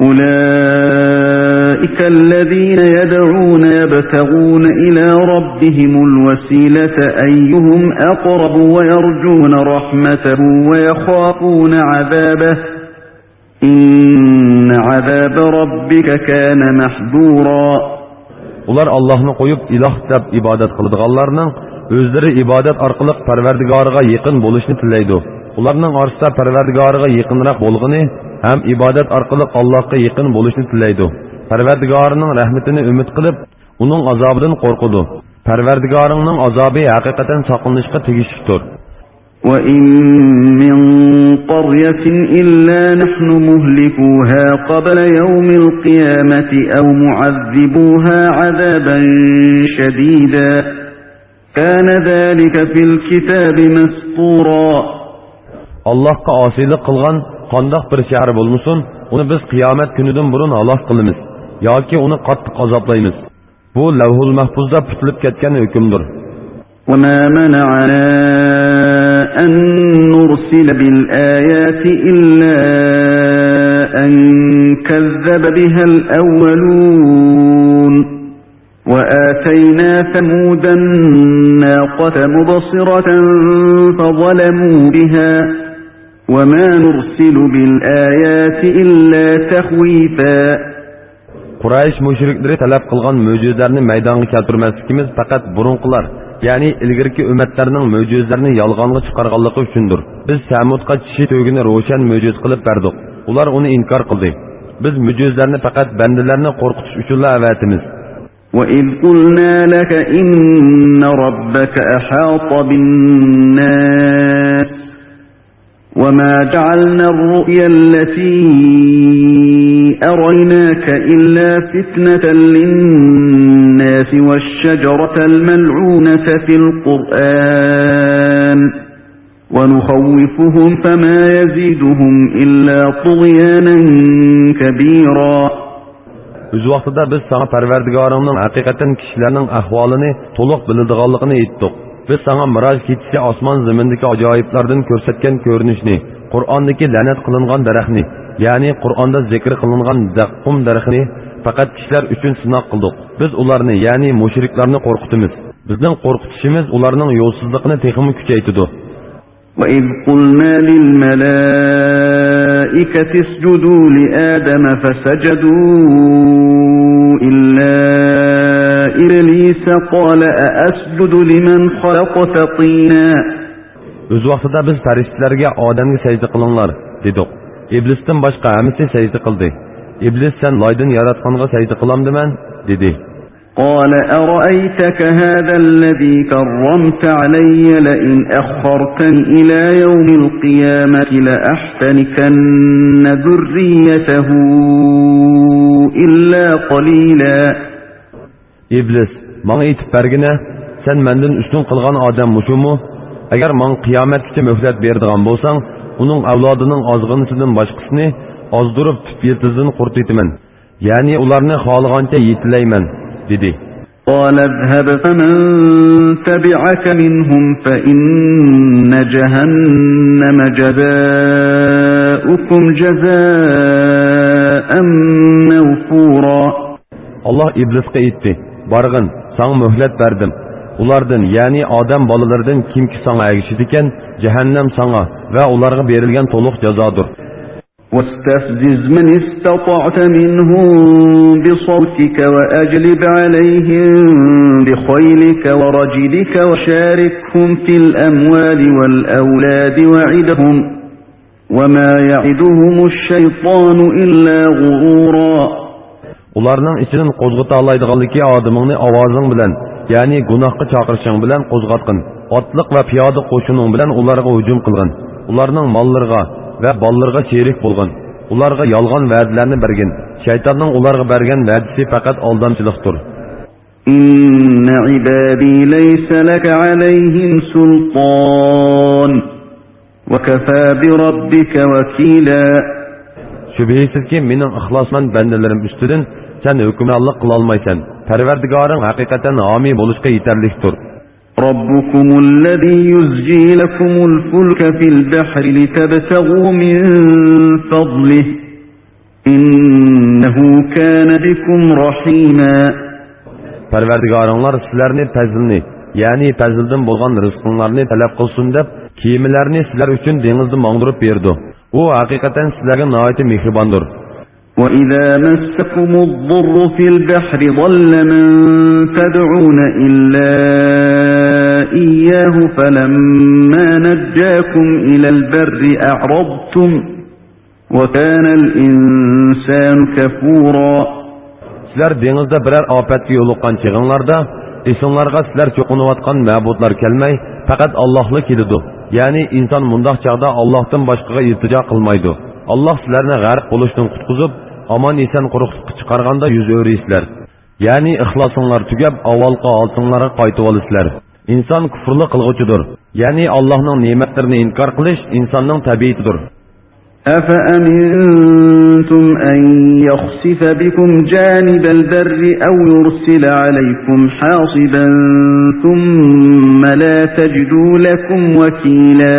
أولئك أولئك الذين يدعون يبتغون إلى ربهم الوسيلة أيهم أقرب ويرجون رحمته ويخافون عذابه إن عذاب ربك كان محذورا. ئۇلار ئاللاھنى قويۇپ ئىلاھ دەپ ئىبادەت قىلىدىغانلارنىڭ ئۆزلىرى ئىبادەت ئارقىلىق پەرۋەردىگارىغا يېقىن بولۇشنى تىلەيدۇ. ئۇلارنىڭ ئارىسىدا پەرۋەردىگارىغا يېقىنراق بولغىنى ھەم ئىبادەت ئارقىلىق ئاللاھقا يېقىن بولۇشنى تىلەيدۇ. پەرۋەردىگارىنىڭ رەھمىتىنى ئۈمىد قىلىپ، ئۇنىڭ ئازابىدىن قورقىدۇ. پەرۋەردىگارىڭنىڭ ئازابى ھەقىقەتەن ساقلىنىشقا تېگىشلىكتۇر. وإن من قرية إلا نحن مهلكوها قبل يوم القيامة أو معذبوها عذابا شديدا كان ذلك في الكتاب مسطورا. ئاللاھقا ئاسىيلىق قىلغان قانداق بىر شەھەر بولمىسۇن، ئۇنى بىز قىيامەت كۈنىدىن بۇرۇن ھالاك قىلىمىز ياكى ئۇنى قاتتىق ئازابلايمىز. بۇ لەۋھۇل مەھپۇزدا پۈتۈلۈپ كەتكەن ھۆكۈمدۇر. وما منعنا أن نرسل بالآيات إلا أن كذب بها الأولون وآتينا ثمود الناقة مبصرة فظلموا بها وما نرسل بالآيات إلا تخويفا. قۇرەيش مۇشرىكلىرى تەلەپ قىلغان مۆجىزىلەرنى مەيدانغا كەلتۈرمەسلىكىمىز پەقەت بۇرۇنقىلار، يەنى ئىلگىرىكى ئۈممەتلەرنىڭ مۆجىزىلەرنى يالغانغا چىقارغانلىقى ئۈچۈندۇر. بىز سەمۇدقا چىشى تۆگىنى روشەن مۆجىزە قىلىپ بەردۇق. ئۇلار ئۇنى ئىنكار قىلدى. بىز مۆجىزىلەرنى پەقەت بەندىلەرنى قورقۇتۇش ئۈچۈنلا ئەۋەتىمىز. وإذ قلنا لك إن ربك أحاط بالناس وما جعلنا الرؤيا التي أريناك إلا فتنة للناس والشجرة الملعونة في القرآن ونخوفهم فما يزيدهم إلا طغيانا كبيرا. ئۆز ۋاقتىدا بىز ساڭا پەرۋەردىگارىڭنىڭ ھەقىقەتەن كىشىلەرنىڭ ئەھۋالىنى تولۇق بىلىدىغانلىقىنى ئېيتتۇق. بىز ساڭا مىراج كېچىسى ئاسمان زېمىندىكى ئاجايىپلاردىن كۆرسەتكەن كۆرۈنۈشنى، قۇرئاندىكى لەنەت قىلىنغان دەرەخنى، يەنى قۇرئاندا زىكىر قىلىنغان زەققۇم دەرىخىنى پەقەت كىشىلەر ئۈچۈن سىناق قىلدۇق. بىز ئۇلارنى، يەنى مۇشرىكلارنى قورقۇتىمىز. بىزنىڭ قورقۇتۇشىمىز ئۇلارنىڭ يولسىزلىقىنى تېخىمۇ كۈچەيتىدۇ. وإذ قلنا للملائكة اسجدوا لآدم فسجدوا إلا إبليس قال أأسجد لمن خلقت طينا. ئۆز ۋاقتىدا بىز پەرىشتىلەرگە ئادەمگە سەجدە قىلىڭلار دېدۇق. ئىبلىستىن باشقا ھەممىسى سەجدە قىلدى. ئىبلىس سەن لايدىن ياراتقانغا سەجدە قىلامدىمەن دېدى. قال أرأيتك هذا الذي كرمت علي لئن أخرتني إلى يوم القيامة لأحتنكن ذريته إلا قليلا. ئىبلىس، ماڭا ئېيتىپ بەرگىنە، سەن مەندىن ئۈستۈن قىلغان ئادەم مۇشۇمۇ؟ ئەگەر ماڭا قىيامەتكىچە مۆھلەت بېرىدىغان بولساڭ، ئۇنىڭ ئەۋلادىنىڭ ئازغىنىسىدىن باشقىسىنى ئازدۇرۇپ تۈپ يىلتىزىدىن قۇرۇتۇۋېتىمەن. يەنى ئۇلارنى خالىغانچە يېتىلەيمەن، دېدى. قال اذهب فمن تبعك منهم فإن جهنم جزاؤكم جزاء موفورا. ئاللاھ ئىبلىسقا ئېيتتى، بارغىن، ساڭا مۆھلەت بەردىم. ئۇلاردىن، يەنى ئادەم بالىلىرىدىن كىمكى ساڭا ئەگىشىدىكەن، جەھەننەم ساڭا ۋە ئۇلارغا بېرىلگەن تولۇق جازادۇر. واستفزز من استطعت منهم بصوتك وأجلب عليهم بخيلك ورجلك وشاركهم في الأموال والأولاد وعدهم وما يعدهم الشيطان إلا غرورا. ئۇلارنىڭ ئىچىدىن قوزغىتالايدىغانلىكى ئادىمىڭنى ئاۋازىڭ بىلەن، يەنى گۇناھقا چاقىرىشىڭ بىلەن قوزغاتقىن. ئاتلىق ۋە پىيادە قوشۇنۇڭ بىلەن ئۇلارغا ھۇجۇم قىلغىن. ئۇلارنىڭ ماللىرىغا ۋە بالىلىرىغا شېرىك بولغىن. ئۇلارغا يالغان ۋەدىلەرنى بەرگىن. شەيتاننىڭ ئۇلارغا بەرگەن ۋەدىسى پەقەت ئالدامچىلىقتۇر. إن عبادي ليس لك عليهم سلطان وكفى بربك وكيلا. شۈبھىسىزكى، مېنىڭ ئىخلاسمەن بەندىلىرىم ئۈستىدىن سەن ھۆكۈمرانلىق قىلالمايسەن. پەرۋەردىگارىڭ ھەقىقەتەن ھامىي بولۇشقا يېتەرلىكتۇر. ربكم الذي يزجي لكم الفلك في البحر لتبتغوا من فضله إنه كان بكم رحيما. پەرۋەردىگارىڭلار سىلەرنى پەزلىنى، يەنى پەزلىدىن بولغان رىزقىڭلارنى تەلەپ قىلسۇن دەپ، كېمىلەرنى سىلەر ئۈچۈن دېڭىزدا ماڭدۇرۇپ بېرىدۇ. ئۇ ھەقىقەتەن سىلەرگە ناھايىتى مېھرىباندۇر. وإذا مسكم الضر في البحر ضل من تدعون إلا إياه فلما نجاكم إلى البر أعرضتم وكان الإنسان كفورا. سىلەر دېڭىزدا بىرەر ئاپەتكە يولۇققان چېغىڭلاردا، ئېسىڭلارغا سىلەر چوقۇنۇۋاتقان مەبۇدلار كەلمەي، پەقەت ئاللاھلا كېلىدۇ. يەنى ئىنسان مۇنداق چاغدا ئاللاھتىن باشقىغا ئىلتىجا قىلمايدۇ. ئاللاھ سىلەرنى غەرق بولۇشتىن قۇتقۇزۇپ، ئامان-ئېسەن قۇرۇقلۇققا چىقارغاندا يۈز ئۆرۈيسىلەر. يەنى ئىخلاسىڭلار تۈگەپ، ئاۋۋالقى ھالىتىڭلارغا قايتىۋالىسىلەر. ئىنسان كۇفرلۇق قىلغۇچىدۇر. يەنى ئاللاھنىڭ نېمەتلىرىنى ئىنكار قىلىش ئىنساننىڭ تەبىئىتىدۇر. أفأمنتم أن يخسف بكم جانب البر أو يرسل عليكم حاصبا ثم لا تجدوا لكم وكيلا.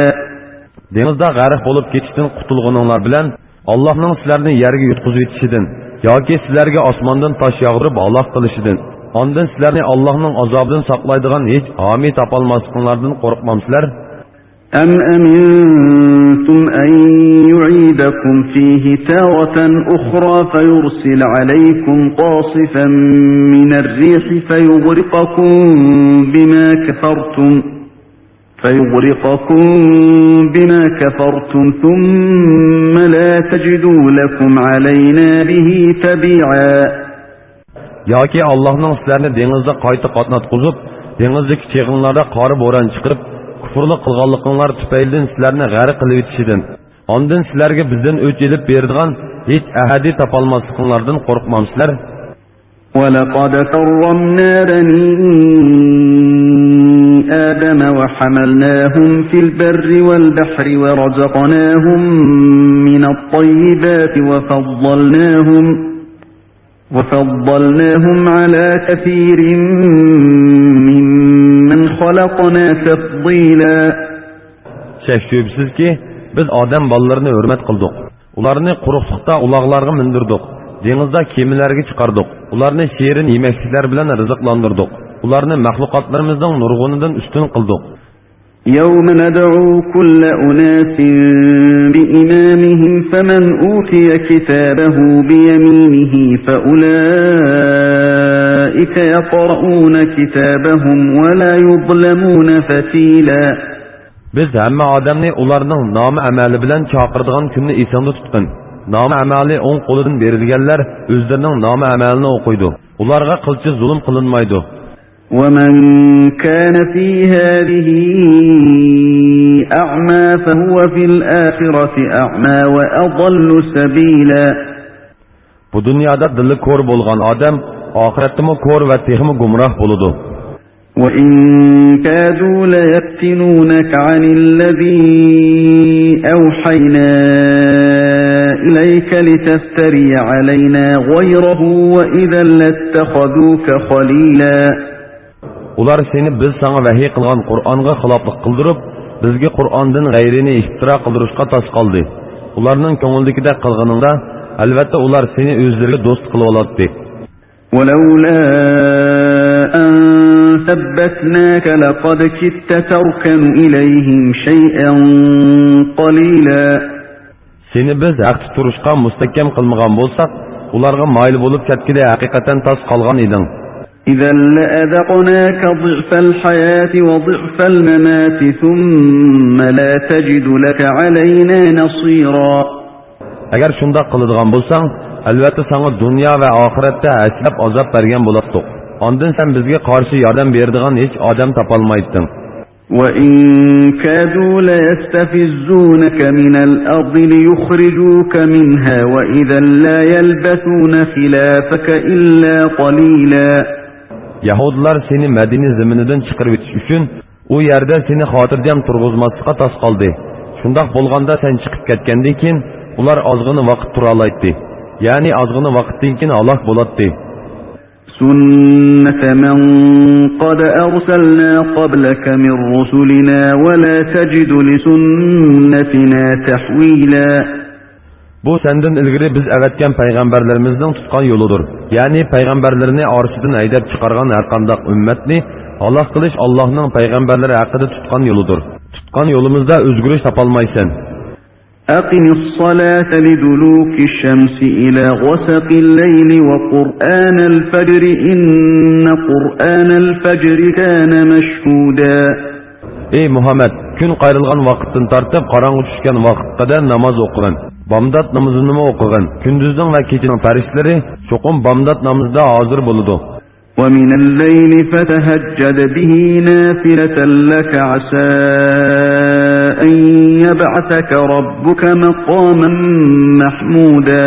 دېڭىزدا غەرق بولۇپ كېتىشتىن قۇتۇلغىنىڭلار بىلەن، ئاللاھنىڭ سىلەرنى يەرگە يۇتقۇزۇۋېتىشىدىن ياكى سىلەرگە ئاسماندىن تاش ياغدۇرۇپ ھالاك قىلىشىدىن، ئاندىن سىلەرنى ئاللاھنىڭ ئازابىدىن ساقلايدىغان ھېچ ھامىي تاپالماسلىقىڭلاردىن قورقمامسىلەر؟ أم أمنتم أن يعيدكم فيه تارة أخرى فيرسل عليكم قاصفا من الريح فيغرقكم بما كفرتم، فيغرقكم بما كفرتم ثم لا تجدوا لكم علينا به تبيعا. ياكى ئاللاھنىڭ سىلەرنى دېڭىزدا قايتا قاتناتقۇزۇپ، دېڭىزدىكى چېغىڭلاردا قارا بوران چىقىرىپ، كۇفرلۇق قىلغانلىقىڭلار تۈپەيلىدىن سىلەرنى غەرق قىلىۋېتىشىدىن، ئاندىن سىلەرگە بىزدىن ئۆچ ئېلىپ بېرىدىغان ھېچ ئەھەدى تاپالماسلىقىڭلاردىن قورقمامسىلەر؟ ولقد كرمنا بني آدم وحملناهم في البر والبحر ورزقناهم من الطيبات وفضلناهم وفضلناهم على كثير ممن خلقنا تفضيلا. شەك-شۈبھىسىزكى، بىز ئادەم بالىلىرىنى ھۆرمەت قىلدۇق. ئۇلارنى قۇرۇقلۇقتا ئۇلاغلارغا مىندۈردۇق. دېڭىزدا كېمىلەرگە چىقاردۇق. ئۇلارنى شېرىن يېمەكلىكلەر بىلەن رىزىقلاندۇردۇق. ئۇلارنى مەخلۇقاتلىرىمىزنىڭ نۇرغۇنىدىن ئۈستۈن قىلدۇق. يوم ندعو كل أناس بإمامهم فمن أوتي كتابه بيمينه فأولئك يقرؤون كتابهم ولا يظلمون فتيلا. بىز ھەممە ئادەمنى ئۇلارنىڭ نامە-ئەمەلى بىلەن چاقىرىدىغان كۈننى ئېسىڭدە تۇتقىن. نامە-ئەمەلى ئوڭ قولىدىن بېرىلگەنلەر ئۆزلىرىنىڭ نامە-ئەمەلىنى ئوقۇيدۇ. ئۇلارغا قىلچە زۇلۇم قىلىنمايدۇ. ومن كان في هذه أعمى فهو في الآخرة أعمى وأضل سبيلا. بۇ دۇنيادا دىلى كور بولغان ئادەم ئاخىرەتتىمۇ كور ۋە تېخىمۇ گۇمراھ بولىدۇ. وإن كادوا ليفتنونك عن الذي أوحينا إليك لتفتري علينا غيره وإذا لاتخذوك خليلا. ئۇلار سېنى بىز ساڭا ۋەھىي قىلغان قۇرئانغا خىلاپلىق قىلدۇرۇپ، بىزگە قۇرئاندىن غەيرىنى ئىپتىرا قىلدۇرۇشقا تاس قالدى. ئۇلارنىڭ كۆڭلىدىكىدەك قىلغىنىڭدا، ئەلۋەتتە ئۇلار سېنى ئۆزلىرىگە دوست قىلىۋالاتتى. ولولا أن ثبتناك لقد كدت تركن إليهم شيئا قليلا. سېنى بىز ھەقتە تۇرۇشقا مۇستەھكەم قىلمىغان بولساق، ئۇلارغا مايىل بولۇپ كەتكىلى ھەقىقەتەن تاس قالغان ئىدىڭ. إذا لأذقناك ضعف الحياة وضعف الممات ثم لا تجد لك علينا نصيرا. ئەگەر شۇنداق قىلىدىغان بولساڭ، ئەلۋەتتە ساڭا دۇنيا ۋە ئاخىرەتتە ھەسسىلەپ ئازاب بەرگەن بولاتتۇق. ئاندىن سەن بىزگە قارشى ياردەم بېرىدىغان ھېچ ئادەم تاپالمايتتىڭ. وإن كادوا ليستفزونك من الأرض ليخرجوك منها وإذا لا يلبثون خلافك إلا قليلا. يەھۇدىيلار سېنى مەدىنە زېمىنىدىن چىقىرىۋېتىش ئۈچۈن ئۇ يەردە سېنى خاتىرجەم تۇرغۇزماسلىققا تاس قالدى. شۇنداق بولغاندا سەن چىقىپ كەتكەندىن كېيىن ئۇلار ئازغىنە ۋاقىت تۇرالايتتى. يەنى ئازغىنە ۋاقىتتىن كېيىن ھالاك بولاتتى. سنة من قد أرسلنا قبلك من رسلنا ولا تجد لسنتنا تحويلا. بۇ سەندىن ئىلگىرى بىز ئەۋەتكەن پەيغەمبەرلىرىمىزنىڭ تۇتقان يولىدۇر. يەنى پەيغەمبەرلىرىنى ئارىسىدىن ھەيدەپ چىقارغان ھەرقانداق ئۈممەتنى ھالاك قىلىش ئاللاھنىڭ پەيغەمبەرلىرى ھەققىدە تۇتقان يولىدۇر. تۇتقان يولىمىزدا ئۆزگىرىش تاپالمايسەن. أقم الصلاة لدلوك الشمس إلى غسق الليل وقرآن الفجر إن قرآن الفجر كان مشهودا. ئەي مۇھەممەد، كۈن قايرىلغان ۋاقىتتىن تارتىپ قاراڭغۇ چۈشكەن ۋاقىتقا قەدەر ناماز ئوقۇغىن. بامدات نامىزىنىمۇ ئوقۇغىن. كۈندۈزنىڭ ۋە كېچىنىڭ پەرىشتىلىرى چوقۇم بامدات نامىزىدا ھازىر بولىدۇ. ومن الليل فتهجد به نافلة لك عسى أن يبعثك ربك مقاما محمودا.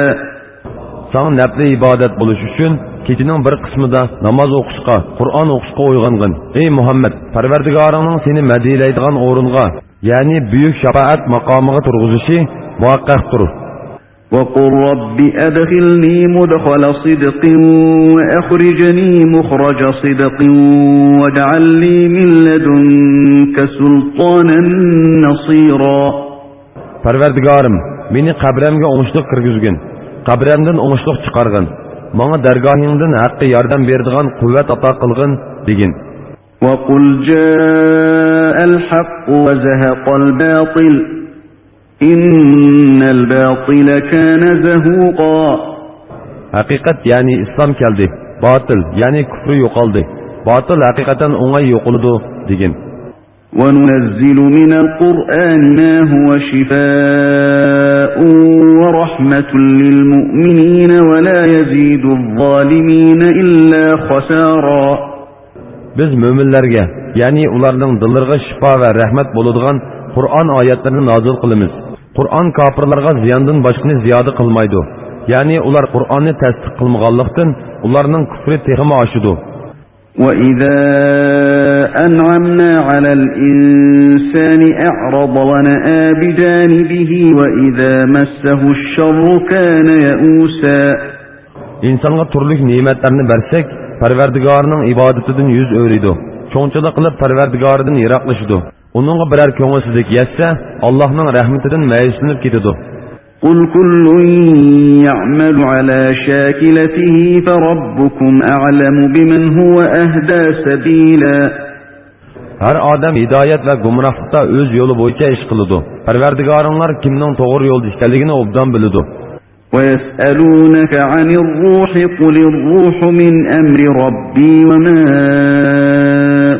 ساڭا نەپلى ئىبادەت بولۇش ئۈچۈن كېچىنىڭ بىر قىسمىدا ناماز ئوقۇشقا، قۇرئان ئوقۇشقا ئويغانغىن. ئەي مۇھەممەد، پەرۋەردىگارىڭنىڭ سېنى مەدھىيلەيدىغان ئورۇنغا، يەنى بۈيۈك شاپائەت ماقامىغا تۇرغۇزۇشى مۇھەققەقتۇر. وقل رب أدخلني مدخل صدق وأخرجني مخرج صدق واجعل لي من لدنك سلطانا نصيرا. پەرۋەردىگارىم، مېنى قەبرەمگە ئوڭۇشلۇق كىرگۈزگىن، قەبرەمدىن ئوڭۇشلۇق چىقارغىن، ماڭا دەرگاھىڭدىن ھەققە ياردەم بېرىدىغان قۇۋۋەت ئاتا قىلغىن، دېگىن. وقل جاء الحق وزهق الباطل إن الباطل كان زهوقا. ھەقىقەت، يەنى ئىسلام كەلدى، باتىل، يەنى كۇفرى يوقالدى، باتىل ھەقىقەتەن ئوڭاي يوقىلىدۇ، دېگىن. وننزل من القرآن ما هو شفاء ورحمة للمؤمنين ولا يزيد الظالمين إلا خسارا. بىز مۆمىنلەرگە، يەنى ئۇلارنىڭ دىللىرىغا شىپا ۋە رەھمەت بولىدىغان قۇرئان ئايەتلىرىنى نازىل قىلىمىز. قۇرئان كاپىرلارغا زىياندىن باشقىنى زىيادە قىلمايدۇ. يەنى ئۇلار قۇرئاننى تەستىق قىلمىغانلىقتىن، ئۇلارنىڭ كۇفرى تېخىمۇ ئاشىدۇ. وإذا أنعمنا على الإنسان أعرض ونأى بجانبه وإذا مسه الشر كان يئوسا. ئىنسانغا تۈرلۈك نېمەتلەرنى بەرسەك، پەرۋەردىگارىنىڭ ئىبادىتىدىن يۈز ئۆرۈيدۇ. چوڭچىلىق قىلىپ پەرۋەردىگارىدىن يىراقلىشىدۇ. ئۇنىڭغا بىرەر كۆڭۈلسىزلىك يەتسە، ئاللاھنىڭ رەھمىتىدىن مەيۈسلىنىپ كېتىدۇ. قل كل يعمل على شاكلته فربكم أعلم بمن هو أهدى سبيلا. ھەر ئادەم ھىدايەت ۋە گۇمراھلىقتا ئۆز يولى بويىچە ئىش قىلىدۇ. پەرۋەردىگارىڭلار كىمنىڭ توغرا يولدا ئىكەنلىكىنى ئوبدان بىلىدۇ. ويسألونك عن الروح قل الروح من أمر ربي وما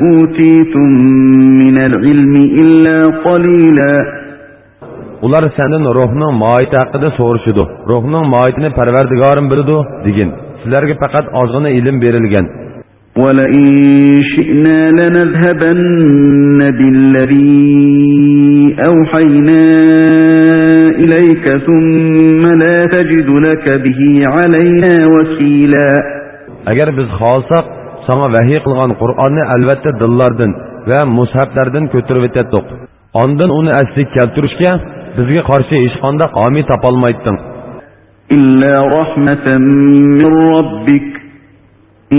أوتيتم من العلم إلا قليلا. ئۇلار سەندىن روھنىڭ ماھىيىتى ھەققىدە سورىشىدۇ. روھنىڭ ماھىيىتىنى پەرۋەردىگارىم بىلىدۇ، دېگىن. سىلەرگە پەقەت ئازغىنە ئىلىم بېرىلگەن. ولئن شئنا لنذهبن بالذي أوحينا إليك ثم لا تجد لك به علينا وكيلا. ئەگەر بىز خالىساق، ساڭا ۋەھىي قىلغان قۇرئاننى ئەلۋەتتە دىللاردىن ۋە مۇسھەپلەردىن كۆتۈرۈۋېتەتتۇق. ئاندىن ئۇنى ئەسلىگە كەلتۈرۈشكە بىزگە قارشى ھېچقانداق ھامىي تاپالمايتتىڭ. إلا رحمة من ربك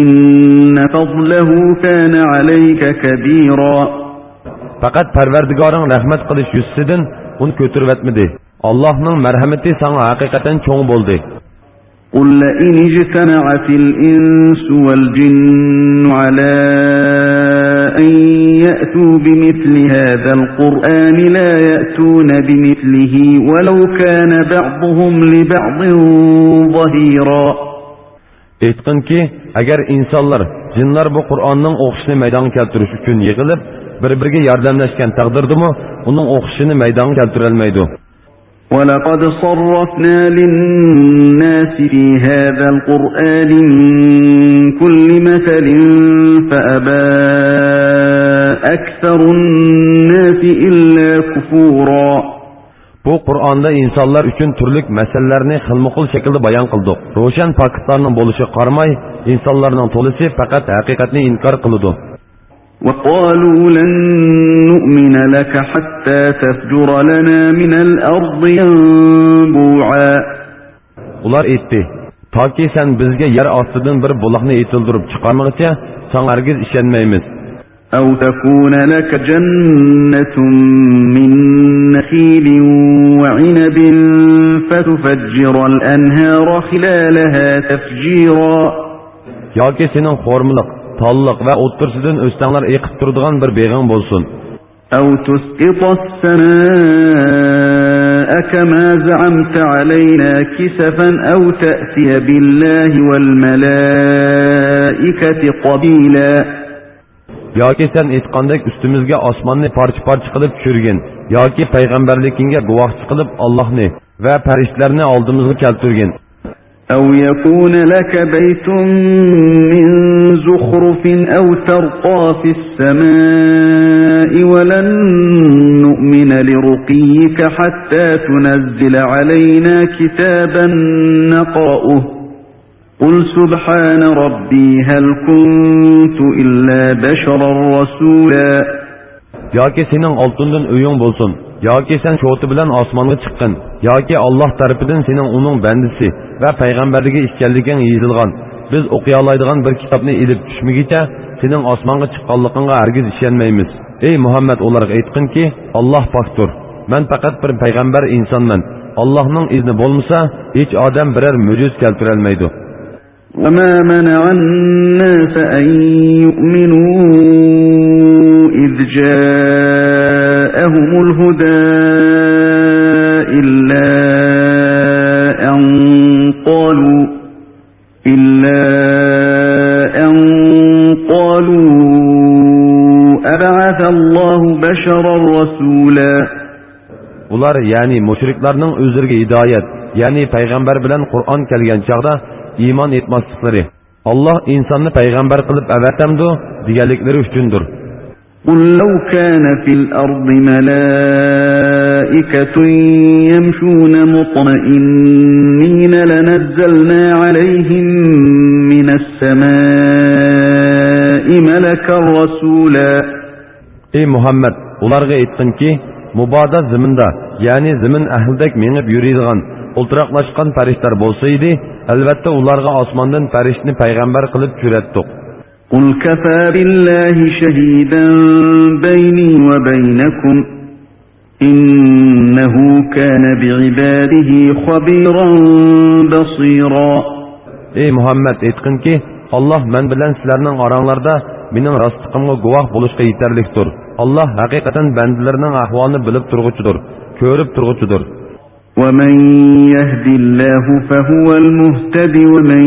إن فضله كان عليك كبيرا. پەقەت پەرۋەردىگارىڭ رەھمەت قىلىش يۈزىسىدىن ئۇنى كۆتۈرۈۋەتمىدى. ئاللاھنىڭ مەرھەمىتى ساڭا ھەقىقەتەن چوڭ بولدى. قل لئن اجتمعت الإنس والجن على أن يأتوا بمثل هذا القرآن لا يأتون بمثله ولو كان بعضهم لبعض ظهيرا. ئېيتقىنكى، ئەگەر ئىنسانلار، جىنلار بۇ قۇرئاننىڭ ئوخشىشىنى مەيدانغا كەلتۈرۈش ئۈچۈن يىغىلىپ، بىر-بىرىگە ياردەملەشكەن تەقدىردىمۇ، ئۇنىڭ ئوخشىشىنى مەيدانغا كەلتۈرەلمەيدۇ. ولقد صرفنا للناس في هذا القرآن من كل مثل فأبى أكثر الناس إلا كفورا. بۇ قۇرئاندا ئىنسانلار ئۈچۈن تۈرلۈك مەسىلىلەرنى خىلمۇخىل شەكىلدە بايان قىلدۇق. روشەن پاكىتلارنىڭ بولۇشىغا قارىماي، ئىنسانلارنىڭ تولىسى پەقەت ھەقىقەتنى ئىنكار قىلىدۇ. وقالوا لن نؤمن لك حتى تفجر لنا من الأرض ينبوعا. ئۇلار ئېيتتى، تاكى سەن بىزگە يەر ئاستىدىن بىر بۇلاقنى ئېتىلدۈرۈپ چىقارمىغىچە ساڭا ھەرگىز ئىشەنمەيمىز. أو تكون لك جنة من نخيل وعنب فتفجر الأنهار خلالها تفجيرا. ياكى سېنىڭ خورمىلىق، تاللىق ۋە ئوتتۇرىسىدىن ئۆستەڭلەر ئېقىپ تۇرىدىغان بىر بېغىڭ بولسۇن. أو تسقط السماء كما زعمت علينا كسفا أو تأتي بالله والملائكة قبيلا. ياكى سەن ئېيتقاندەك ئۈستىمىزگە ئاسماننى پارچە-پارچە قىلىپ چۈشۈرگىن، ياكى پەيغەمبەرلىكىڭگە گۇۋاھچى قىلىپ ئاللاھنى ۋە پەرىشتىلەرنى ئالدىمىزغا كەلتۈرگىن. أو يكون لك بيت من زخرف أو ترقى في السماء ولن نؤمن لرقيك حتى تنزل علينا كتابا نقرؤه. قل سبحان ربي هل كنت إلا بشرا رسولا. ياكى سېنىڭ ئالتۇندىن ئۆيۈڭ بولسۇن، ياكى سەن شوتا بىلەن ئاسمانغا چىققىن، ياكى ئاللاھ تەرىپىدىن سېنىڭ ئۇنىڭ بەندىسى ۋە پەيغەمبەرلىكى ئىكەنلىكىڭ يېزىلغان، بىز ئوقۇيالايدىغان بىر كىتابنى ئېلىپ چۈشمىگىچە سېنىڭ ئاسمانغا چىققانلىقىڭغا ھەرگىز ئىشەنمەيمىز. ئەي مۇھەممەد، ئۇلارغا ئېيتقىنكى، ئاللاھ پاكتۇر. مەن پەقەت بىر پەيغەمبەر ئىنسانمەن. ئاللاھنىڭ ئىزنى بولمىسا، ھېچ ئادەم بىرەر مۆجىزە كەلتۈرەلمەيدۇ. وما منع الناس أن يؤمنوا إذ جاءهم الهدى إلا أن قالوا إلا أن قالوا أبعث الله بشرا رسولا. ئۇلار، يەنى مۇشرىكلارنىڭ ئۆزلىرىگە ھىدايەت، يەنى پەيغەمبەر بىلەن قۇرئان كەلگەن چاغدا ئىمان ئېيتماسلىقلىرى، ئاللاھ ئىنساننى پەيغەمبەر قىلىپ ئەۋەتەمدۇ؟ دېگەنلىكلىرى ئۈچۈندۇر. قل لو كان في الأرض ملائكة يمشون مطمئنين لنزلنا عليهم من السماء ملكا رسولا. ئەي مۇھەممەد، ئۇلارغا ئېيتقىنكى، مۇبادا زېمىندا، يەنى زېمىن ئەھلىدەك مېڭىپ يۈرىدىغان، ئولتۇراقلاشقان پەرىشتىلەر بولسا ئىدى، ئەلۋەتتە ئۇلارغا ئاسماندىن پەرىشتىنى پەيغەمبەر قىلىپ چۈشۈرەتتۇق. قل كفى بالله شهيدا بيني وبينكم إنه كان بعباده خبيرا بصيرا. ئەي مۇھەممەد، ئېيتقىنكى، ئاللاھ مەن بىلەن سىلەرنىڭ ئاراڭلاردا مېنىڭ راستلىقىمغا گۇۋاھ بولۇشقا يېتەرلىكتۇر. ئاللاھ ھەقىقەتەن بەندىلىرىنىڭ ئەھۋالىنى بىلىپ تۇرغۇچىدۇر، كۆرۈپ تۇرغۇچىدۇر. ومن يهد الله فهو المهتد ومن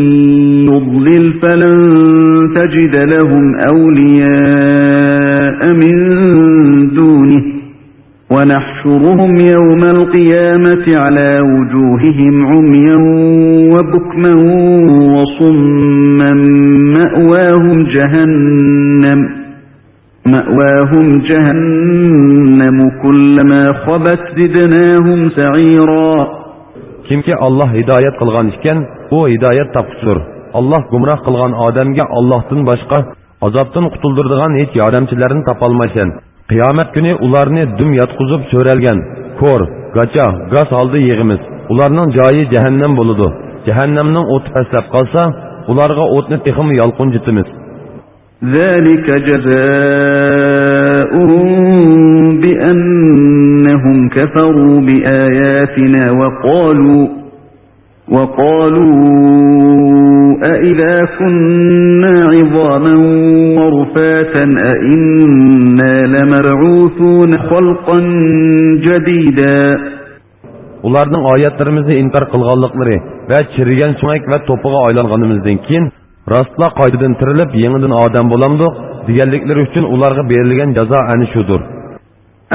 يضلل فلن تجد لهم أولياء من دونه ونحشرهم يوم القيامة على وجوههم عميا وبكما وصما مأواهم جهنم مأواهم جهنم كلما خبت زدناهم سعيرا. كىمكى ئاللاھ ھىدايەت قىلغان ئىكەن، ئۇ ھىدايەت تاپقۇچىدۇر. ئاللاھ گۇمراھ قىلغان ئادەمگە ئاللاھتىن باشقا ئازابتىن قۇتۇلدۇرىدىغان ھېچ ياردەمچىلەرنى تاپالمايسەن. قىيامەت كۈنى ئۇلارنى دۈم ياتقۇزۇپ سۆرەلگەن، كور، گاچا، گاس ھالدا يىغىمىز. ئۇلارنىڭ جايى جەھەننەم بولىدۇ. جەھەننەمنىڭ ئوتى پەسلەپ قالسا، ئۇلارغا ئوتنى تېخىمۇ يالقۇنجىتىمىز. ذلك جزاؤهم بأنهم كفروا بآياتنا وقالوا، وقالوا أإذا كنا عظاما ورفاتا أإنا لمبعوثون خلقا جديدا. ئۇلارنىڭ ئايەتلىرىمىزنى ئىنكار قىلغانلىقلىرى ۋە چىرىگەن سۆڭەك ۋە توپىغا ئايلانغىنىمىزدىن كېيىن، راستلا قايتىدىن تىرىلىپ، يېڭىدىن ئادەم بولامدۇق؟ دېگەنلىكلىرى ئۈچۈن ئۇلارغا بېرىلگەن جازا ئەنە شۇدۇر.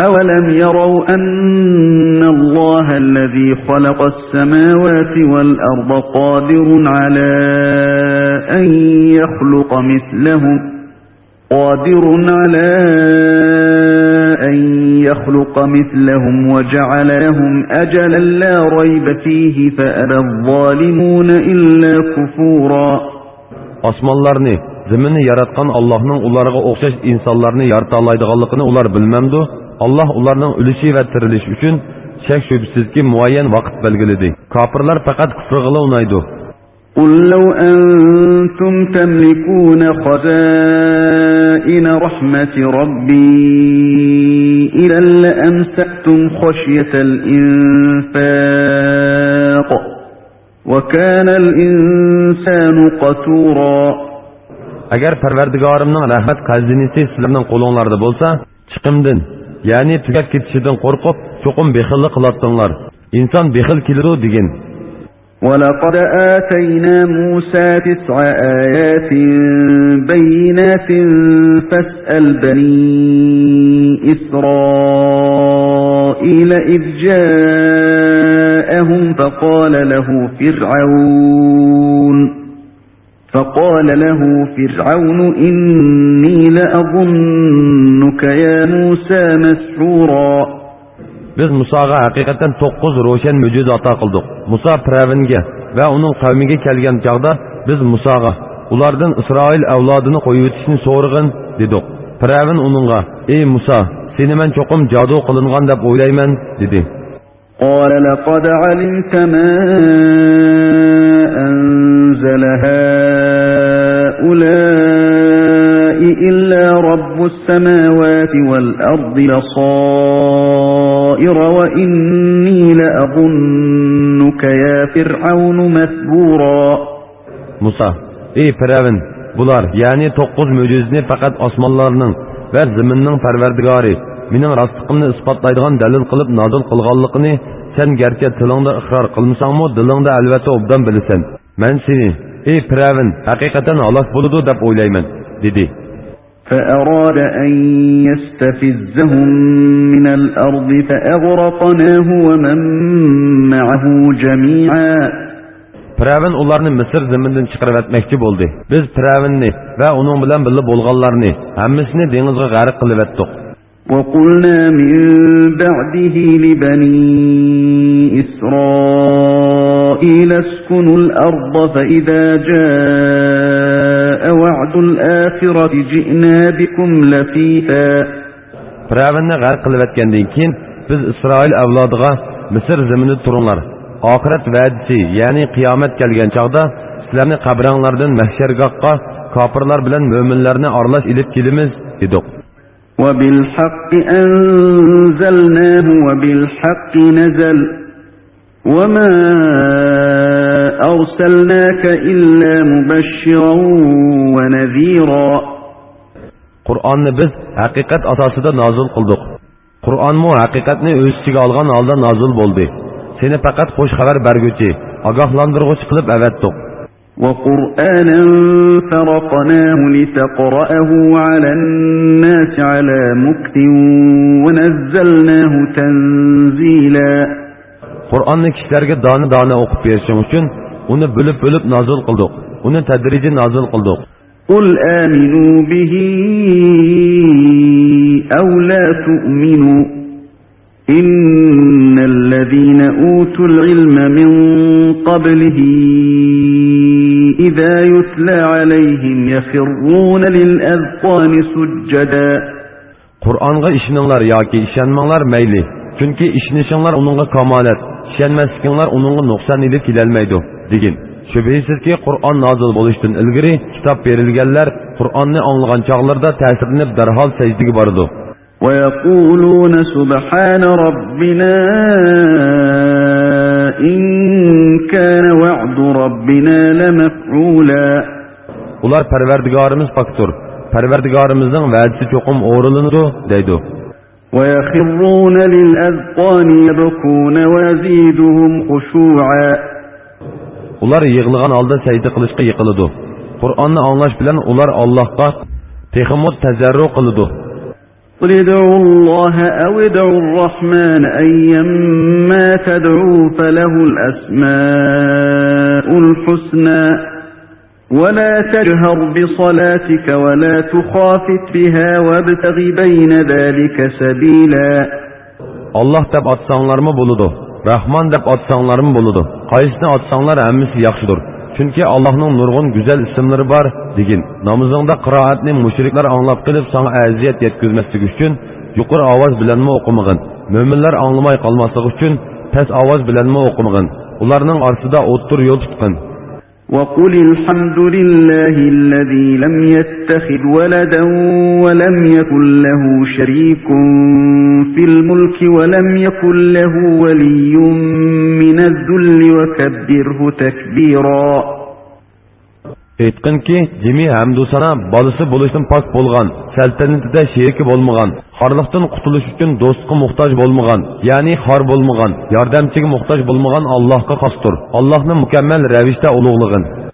أولم يروا أن الله الذي خلق السماوات والأرض قادر على أن يخلق مثلهم قادر على أن يخلق مثلهم وجعل لهم أجلا لا ريب فيه فأبى الظالمون إلا كفورا. ئاسمانلارنى، زېمىننى ياراتقان ئاللاھنىڭ ئۇلارغا ئوخشاش ئىنسانلارنى يارىتالايدىغانلىقىنى ئۇلار بىلمەمدۇ؟ ئاللاھ ئۇلارنىڭ ئۆلۈشى ۋە تىرىلىشى ئۈچۈن شەك-شۈبھىسىزكى مۇئەييەن ۋاقىت بەلگىلىدى. كاپىرلار پەقەت كۇفرىغىلا ئۇنايدۇ. قل لو أنتم تملكون خزائن رحمة ربي إذا لأمسكتم خشية الإنفاق وكان الإنسان قتورا. ئەگەر پەرۋەردىگارىمنىڭ رەھمەت خەزىنىسى سىلەرنىڭ قولۇڭلاردا بولسا، چىقىمدىن، يەنى تۈگەپ كېتىشىدىن قورقۇپ، چوقۇم بېخىللىق قىلاتتىڭلار. ئىنسان بېخىل كېلىدۇ دېگىن. ولقد آتينا موسى تسع آيات بينات فاسأل بني إسرائيل إذ جاءهم فقال له فرعون فقال له فرعون إني لأظنك يا موسى مسحورا. بىز مۇساغا ھەقىقەتەن توققۇز روشەن مۆجىزە ئاتا قىلدۇق. مۇسا پىرئەۋنگە ۋە ئۇنىڭ قەۋمىگە كەلگەن چاغدا، بىز مۇساغا، ئۇلاردىن ئىسرائىل ئەۋلادىنى قويۇۋېتىشنى سورىغىن، دېدۇق. پىرئەۋن ئۇنىڭغا، ئەي مۇسا، سېنى مەن چوقۇم جادۇ قىلىنغان دەپ ئويلايمەن، دېدى. قال لقد علمت ما أنزل هؤلاء إلا رب السماوات والأرض بصائر وإني لأظنك يا فرعون مثبورا. مۇسا، ئەي پىرئەۋن، بۇلار، يەنى توققۇز مۆجىزىنى پەقەت ئاسمانلارنىڭ ۋە زېمىننىڭ پەرۋەردىگارى مېنىڭ راستلىقىمنى ئىسپاتلايدىغان دەلىل قىلىپ نازىل قىلغانلىقىنى سەن گەرچە تىلىڭدا ئىقرار قىلمىساڭمۇ، دىلىڭدا ئەلۋەتتە ئوبدان بىلىسەن. مەن سېنى، ئەي پىرئەۋن، ھەقىقەتەن ھالاك بولىدۇ دەپ ئويلايمەن، دېدى. فأراد أن يستفزهم من الأرض فأغرقناه ومن معه جميعا. پىرئەۋن ئۇلارنى مىسىر زېمىنىدىن چىقىرىۋەتمەكچى بولدى. بىز پىرئەۋننى ۋە ئۇنىڭ بىلەن بىللە بولغانلارنى ھەممىسىنى دېڭىزغا غەرق قىلىۋەتتۇق. وقلنا من بعده لبني إسرائيل اسكنوا الأرض فإذا جاء وعد الآخرة جئنا بكم لفيفا. پىرئەۋننى غەرق قىلىۋەتكەندىن كېيىن، بىز ئىسرائىل ئەۋلادىغا، مىسىر زېمىنىدا تۇرۇڭلار. ئاخىرەت ۋەدىسى، يەنى قىيامەت كەلگەن چاغدا، سىلەرنى قەبرەڭلاردىن مەھشەرگاھقا كاپىرلار بىلەن مۆمىنلەرنى ئارىلاش ئېلىپ كېلىمىز، دېدۇق. وبالحق أنزلناه وبالحق نزل وما أرسلناك إلا مبشرا ونذيرا. قۇرئاننى بىز ھەقىقەت ئاساسىدا نازىل قىلدۇق. قۇرئانمۇ ھەقىقەتنى ئۆز ئىچىگە ئالغان ھالدا نازىل بولدى. سېنى پەقەت خۇش خەۋەر بەرگۈچى، ئاگاھلاندۇرغۇچى قىلىپ ئەۋەتتۇق. وقرآنا فرقناه لتقرأه على الناس على مكث ونزلناه تنزيلا. قۇرئاننى كىشىلەرگە دانە-دانە ئوقۇپ بېرىشىڭ ئۈچۈن، ئۇنى بۆلۈپ-بۆلۈپ نازىل قىلدۇق. ئۇنى تەدرىجىي نازىل قىلدۇق. قل آمنوا به أو لا تؤمنوا إن الذين أوتوا العلم من قبله إذا يتلى عليهم يخرون للأذقان سجدا. قۇرئانغا ئىشىنىڭلار ياكى ئىشەنمەڭلار مەيلى، چۈنكى ئىشىنىشىڭلار ئۇنىڭغا كامالەت، ئىشەنمەسلىكىڭلار ئۇنىڭغا نۇقسان ئېلىپ كېلەلمەيدۇ، دېگىن. شۈبھىسىزكى، قۇرئان نازىل بولۇشتىن ئىلگىرى كىتاب بېرىلگەنلەر قۇرئاننى ئاڭلىغان چاغلىرىدا تەسىرلىنىپ دەرھال سەجدىگە بارىدۇ. ويقولون سبحان ربنا إن كان وعد ربنا لمفعولا. ئۇلار پەرۋەردىگارىمىز پاكتۇر، پەرۋەردىگارىمىزنىڭ ۋەدىسى چوقۇم ئورۇنلىنىدۇ، دەيدۇ. ويخرون للأذقان يبكون ويزيدهم خشوعا. ئۇلار يىغلىغان ھالدا سەجدە قىلىشقا يىقىلىدۇ. قۇرئاننى ئاڭلاش بىلەن ئۇلار ئاللاھقا تېخىمۇ تەزەررۇ قىلىدۇ. قل ادعوا الله أو ادعوا الرحمن أيما تدعوا فله الأسماء الحسنى ولا تجهر بصلاتك ولا تخافت بها وابتغ بين ذلك سبيلا. ئاللاھ دەپ ئاتىساڭلارمۇ بولىدۇ، راھمان دەپ ئاتىساڭلارمۇ بولىدۇ. قايسىنى ئاتىساڭلار ھەممىسى ياخشىدۇر. چۈنكى ئاللاھنىڭ نۇرغۇن گۈزەل ئىسىملىرى بار، دېگىن. نامىزىڭدا قىرائەتنى مۇشرىكلار ئاڭلاپ قېلىپ ساڭا ئەزىيەت يەتكۈزمەسلىكى ئۈچۈن يۇقىرى ئاۋاز بىلەنمۇ ئوقۇمىغىن. مۆمىنلەر ئاڭلىماي قالماسلىقى ئۈچۈن پەس ئاۋاز بىلەنمۇ ئوقۇمىغىن. ئۇلارنىڭ ئارىسىدا ئوتتۇرا يول تۇتقىن. وقل الحمد لله الذي لم يتخذ ولدا ولم يكن له شريك في الملك ولم يكن له ولي من الذل وكبره تكبيرا. ئېيتقىنكى، جىمى ھەمدۇسانا بالىسى بولۇشتىن پاك بولغان، سەلتەنىتىدە شېرىكى بولمىغان، خارلىقتىن قۇتۇلۇش ئۈچۈن دوستقا موھتاج بولمىغان، يەنى خار بولمىغان، ياردەمچىگە موھتاج بولمىغان ئاللاھقا خاستۇر. ئاللاھنى مۇكەممەل رەۋىشتە ئۇلۇغلىغىن.